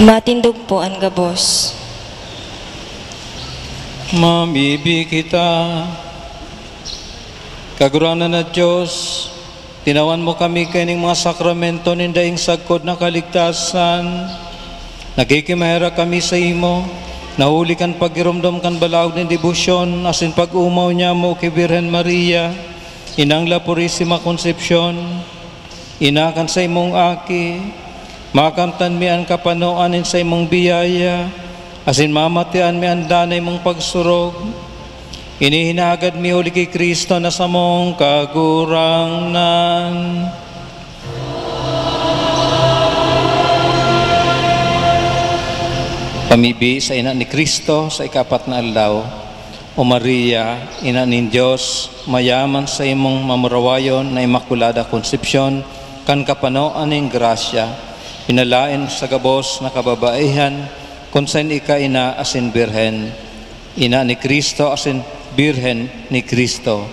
Matindog po an gabos. Mamibi kita. Kagurangnan na Dios, tinawan mo kami kaining mga sakramento nin daing sagkod na kaligtasan. Nakikimaherak kami sa imo, na huli kan paggiromdom kan balaog nin debosyon asin pag-omaw nyamo ki Birhen Maria, inang La Purisima Concepcion, ina kan saimong Aki, makamtan mi an kapanoan nin saimong biyaya, asin mamatian mi an danay mong pagsurog. Ini hinahagad mi huli ki Cristo na samong Kagurangnan. Pamibi sa ina ni Cristo sa ikapat na aldaw. O Maria, Ina nin Dios, mayaman sa imong mamurawayon na Imakulada Konsepsyon kan kapanoan nin grasya, pinalaen sa gabos na kababaihan, kun saen ika ina asin birhen, ina ni Cristo asin birhen ni Cristo.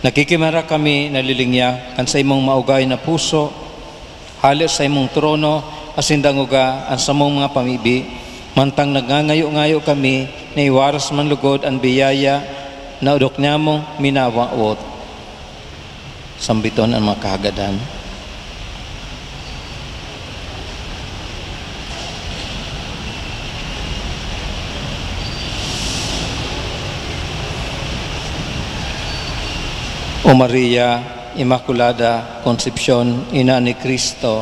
Nakikimara kami na lilingya kan saimong maugay na puso, hale sa imong trono asin dangoga an samong mga pamibi, mantang nagngangayo-ngayo kami na iwaras man lugod an biyaya na odok nyamong minawawot. Sambiton an mga kahagadan. O Maria, Imakulada Concepcion, ina ni Cristo,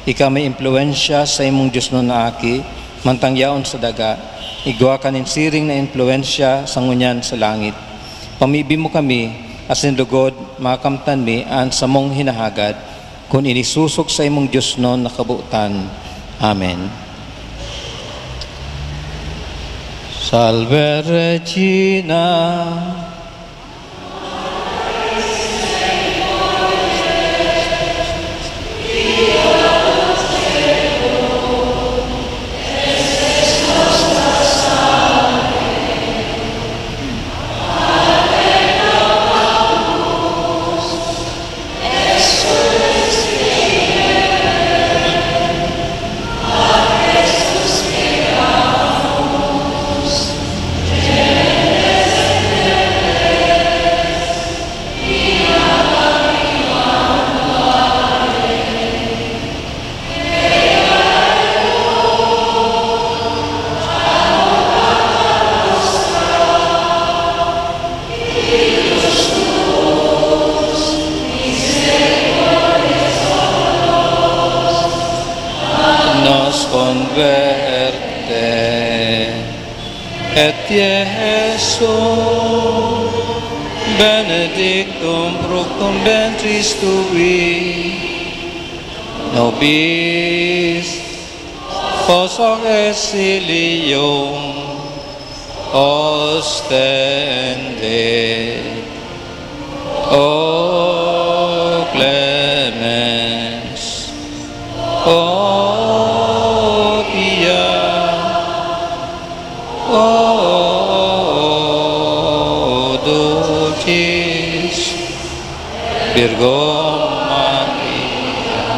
ika may impluwensya sa imong diosnon na Aki, mantang yaon sa daga, igwa ka nin siring na impluwensya sa ngunyan sa langit. Pamibi mo kami, asin lugod makamtan mi an samong hinahagad, kun ini sosog sa imong diosnon na kabotan. Amen. Salve Regina. Nos converte. Et Iesus, benedictum fructum ventris tui, nobis posse exilium ostende. O clemens, o pia, o dulcis Virgo Maria,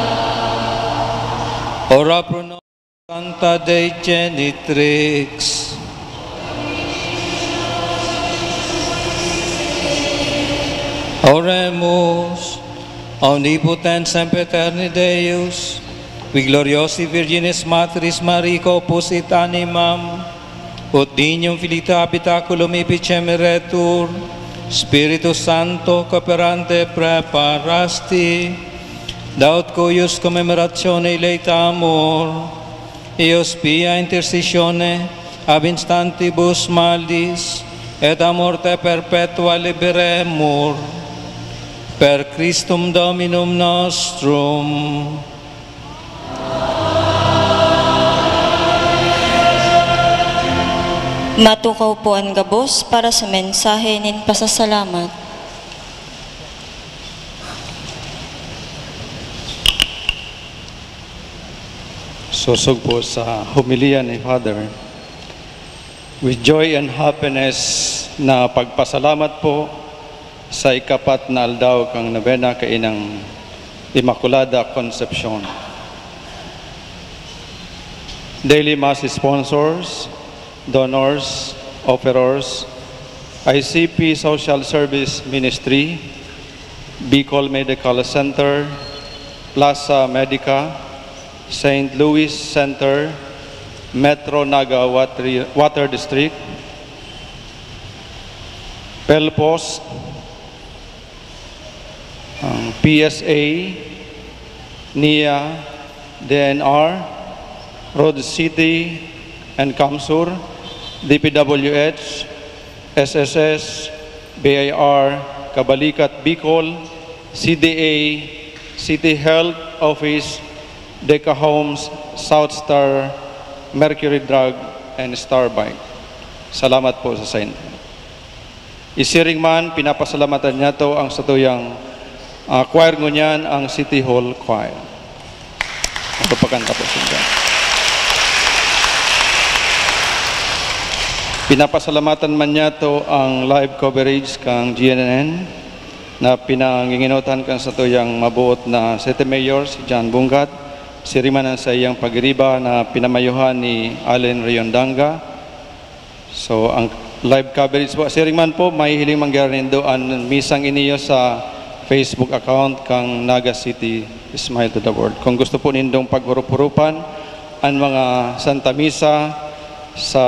ora pro nobis. Sancta Dei Genitrix. Oremus. Omnipotens, sempiterni Deus, qui gloriosi Virginis Matriis Mariae corpus et animam, ut dignum filii habitaculum efficem eretur, Spiritus Sancto, cooperante, praeparasti, da ut cuius commemoratione ileitamur, eius pia intercessione ab instantibus malis, et a morte perpetua liberemur. Per Christum Dominum nostrum. Matukaw po an gabos para sa mensahe nin pasasalamat. Sosog po sa homilya ni Father, with joy and happiness na pagpasalamat po sa ikapat na aldaw kan nobena kainang Immaculada Concepcion. Daily Mass sponsors, donors, offerers, I C P Social Service Ministry, Bicol Medical Center, Plaza Medica, Saint Louis Center, Metro Naga Water, Water District, Pelpos, ang P S A, nia, D N R, Road City and Kamsur, D P W H, S S S, B I R, Kabalikat Bicol, C D A, City Health Office, Deca Homes, South Star, Mercury Drug, and Star Bike. Salamat po sa sain. Isiring man, pinapasalamatan niyato ang satuyang, ah, choir ngunyan, ang City Hall Choir. Magpapakanta po sila. Pinapasalamatan man niyato ang live coverage kan G N N na pinanginginotan kan satuyang mabuot na City Mayor, si John Bungat, siring man an saiyang pagiriba na pinamayuhan ni Allen Riondanga. So, ang live coverage po, siring man po, mahihiling man giraray nindo an misang iniyo sa Facebook account kan Naga City Smile to the World. Kung gusto po nindong paghurup-hurupan an mga Santa Misa sa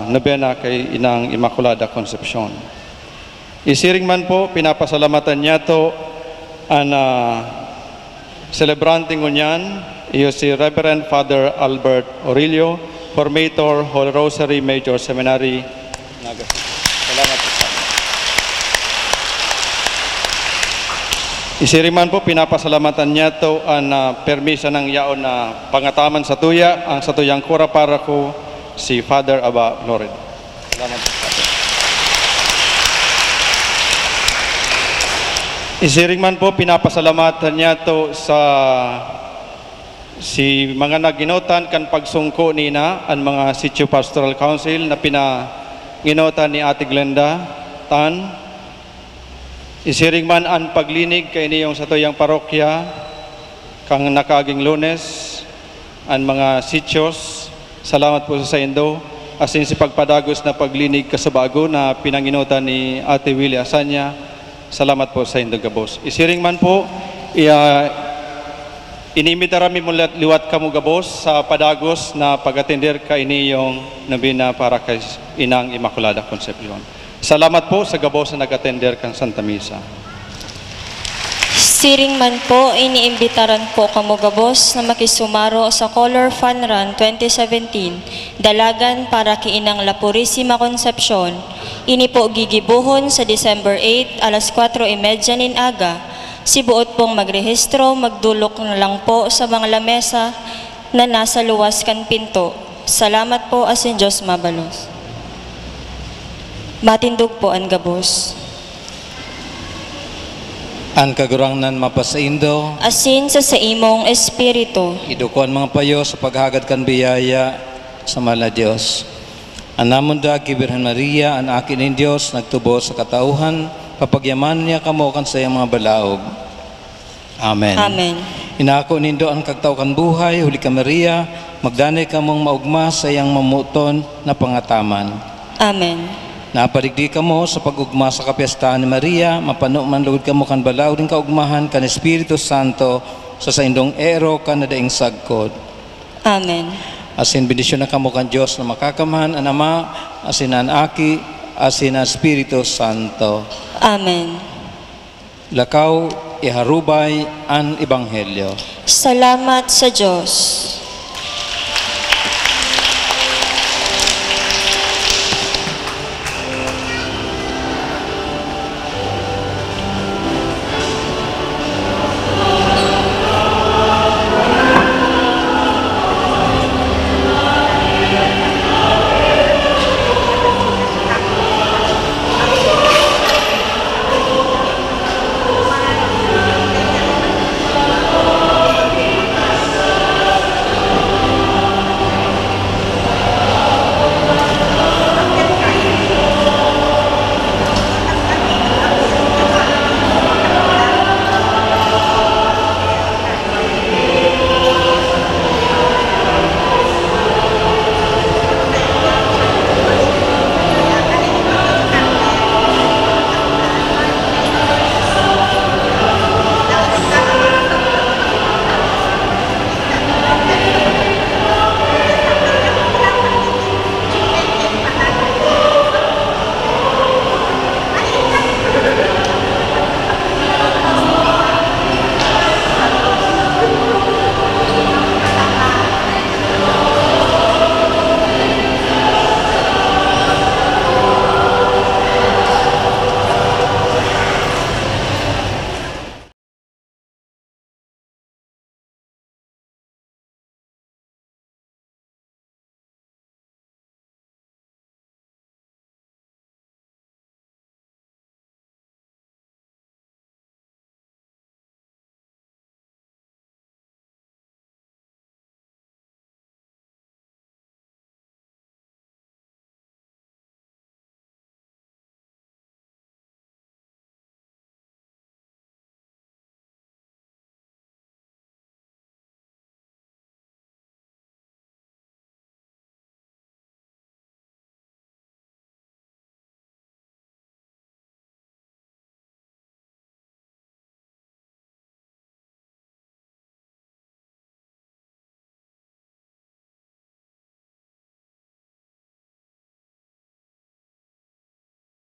nobena kay Inang Immaculada Concepcion. Isiring man po, pinapasalamatan niyato an, ah, selebrante ngunyan, iyo si Reverend Father Albert Orillo, Formator, Holy Rosary Major Seminary, Naga City. Salamat po sa inyo. Isiring man po, pinapasalamatan niyato an, ah, permi sanang yaon na pangataman satuya, ang satuyang kura paroko, si Father Aba Loren. Salamat po, Father. Isiring man po, pinapasalamatan niyato sa, si mga naginotan kan pagsungko nina, an mga Sitio Pastoral Council na pinanginotan ni Ate Glenda Tan. Isiring man an paglinig kainiyong satuyang parokya, kan nakaaging Lunes, an mga sitios. Salamat po sa saindo, asin si pagpadagos na paglinig kasubago na pinanginotan ni Ate Willy Asanya. Salamat po saindo gabos. Isiring man po, iya, inimbitaran mi mo liwat, liwat kamo gabos sa padagos na pag-atender kainiyong nobena para kay Inang Immaculada Concepcion. Salamat po sa gabos na nag-atender kan Santa Misa. Siring man po, iniimbitaran po kamo gabos na makisumaro sa Color Fun Run twenty seventeen, Dalagan para ki Inang La Purisima Concepcion. Ini po gigibohon sa December eight, alas kwatro y medya nin aga. Si boot pong magrehistro, magdolok na lang po sa mga lamesa na nasa luwas kan pinto. Salamat po, asin Diyos mabalos. Matindog po an gabos. An Kagurangnan mapasaindo. Asin sa saimong espiritu. Iduko an mga payo sa paghagad kan biyaya sa mahal na Dios. An namon daa ki Birhen Maria, an Aki nin Dios, nagtubod sa katauhan, papagyamanon niya kamo kan saiyang mga balaog. Amen. Amen. Inako nindo an kagtao kan buhay, huli kan Maria, magdanay kamong maogma sa iyang mamoton na pangataman. Amen. Napadigdi kamo sa pag-ogma sa kapyestahan ni Maria, mapano man lugod kamo kan balaog nin kaogmahan kan Espiritu Santo sa saindong ero kan na daing sagkod. Amen. Asin bendisyonan kamo kan Dios na Makakamhan, an Ama, asin an Aki, asin an Espiritu Santo. Amen. Lakaw, iharubay an ebanghelyo. Salamat sa Dios.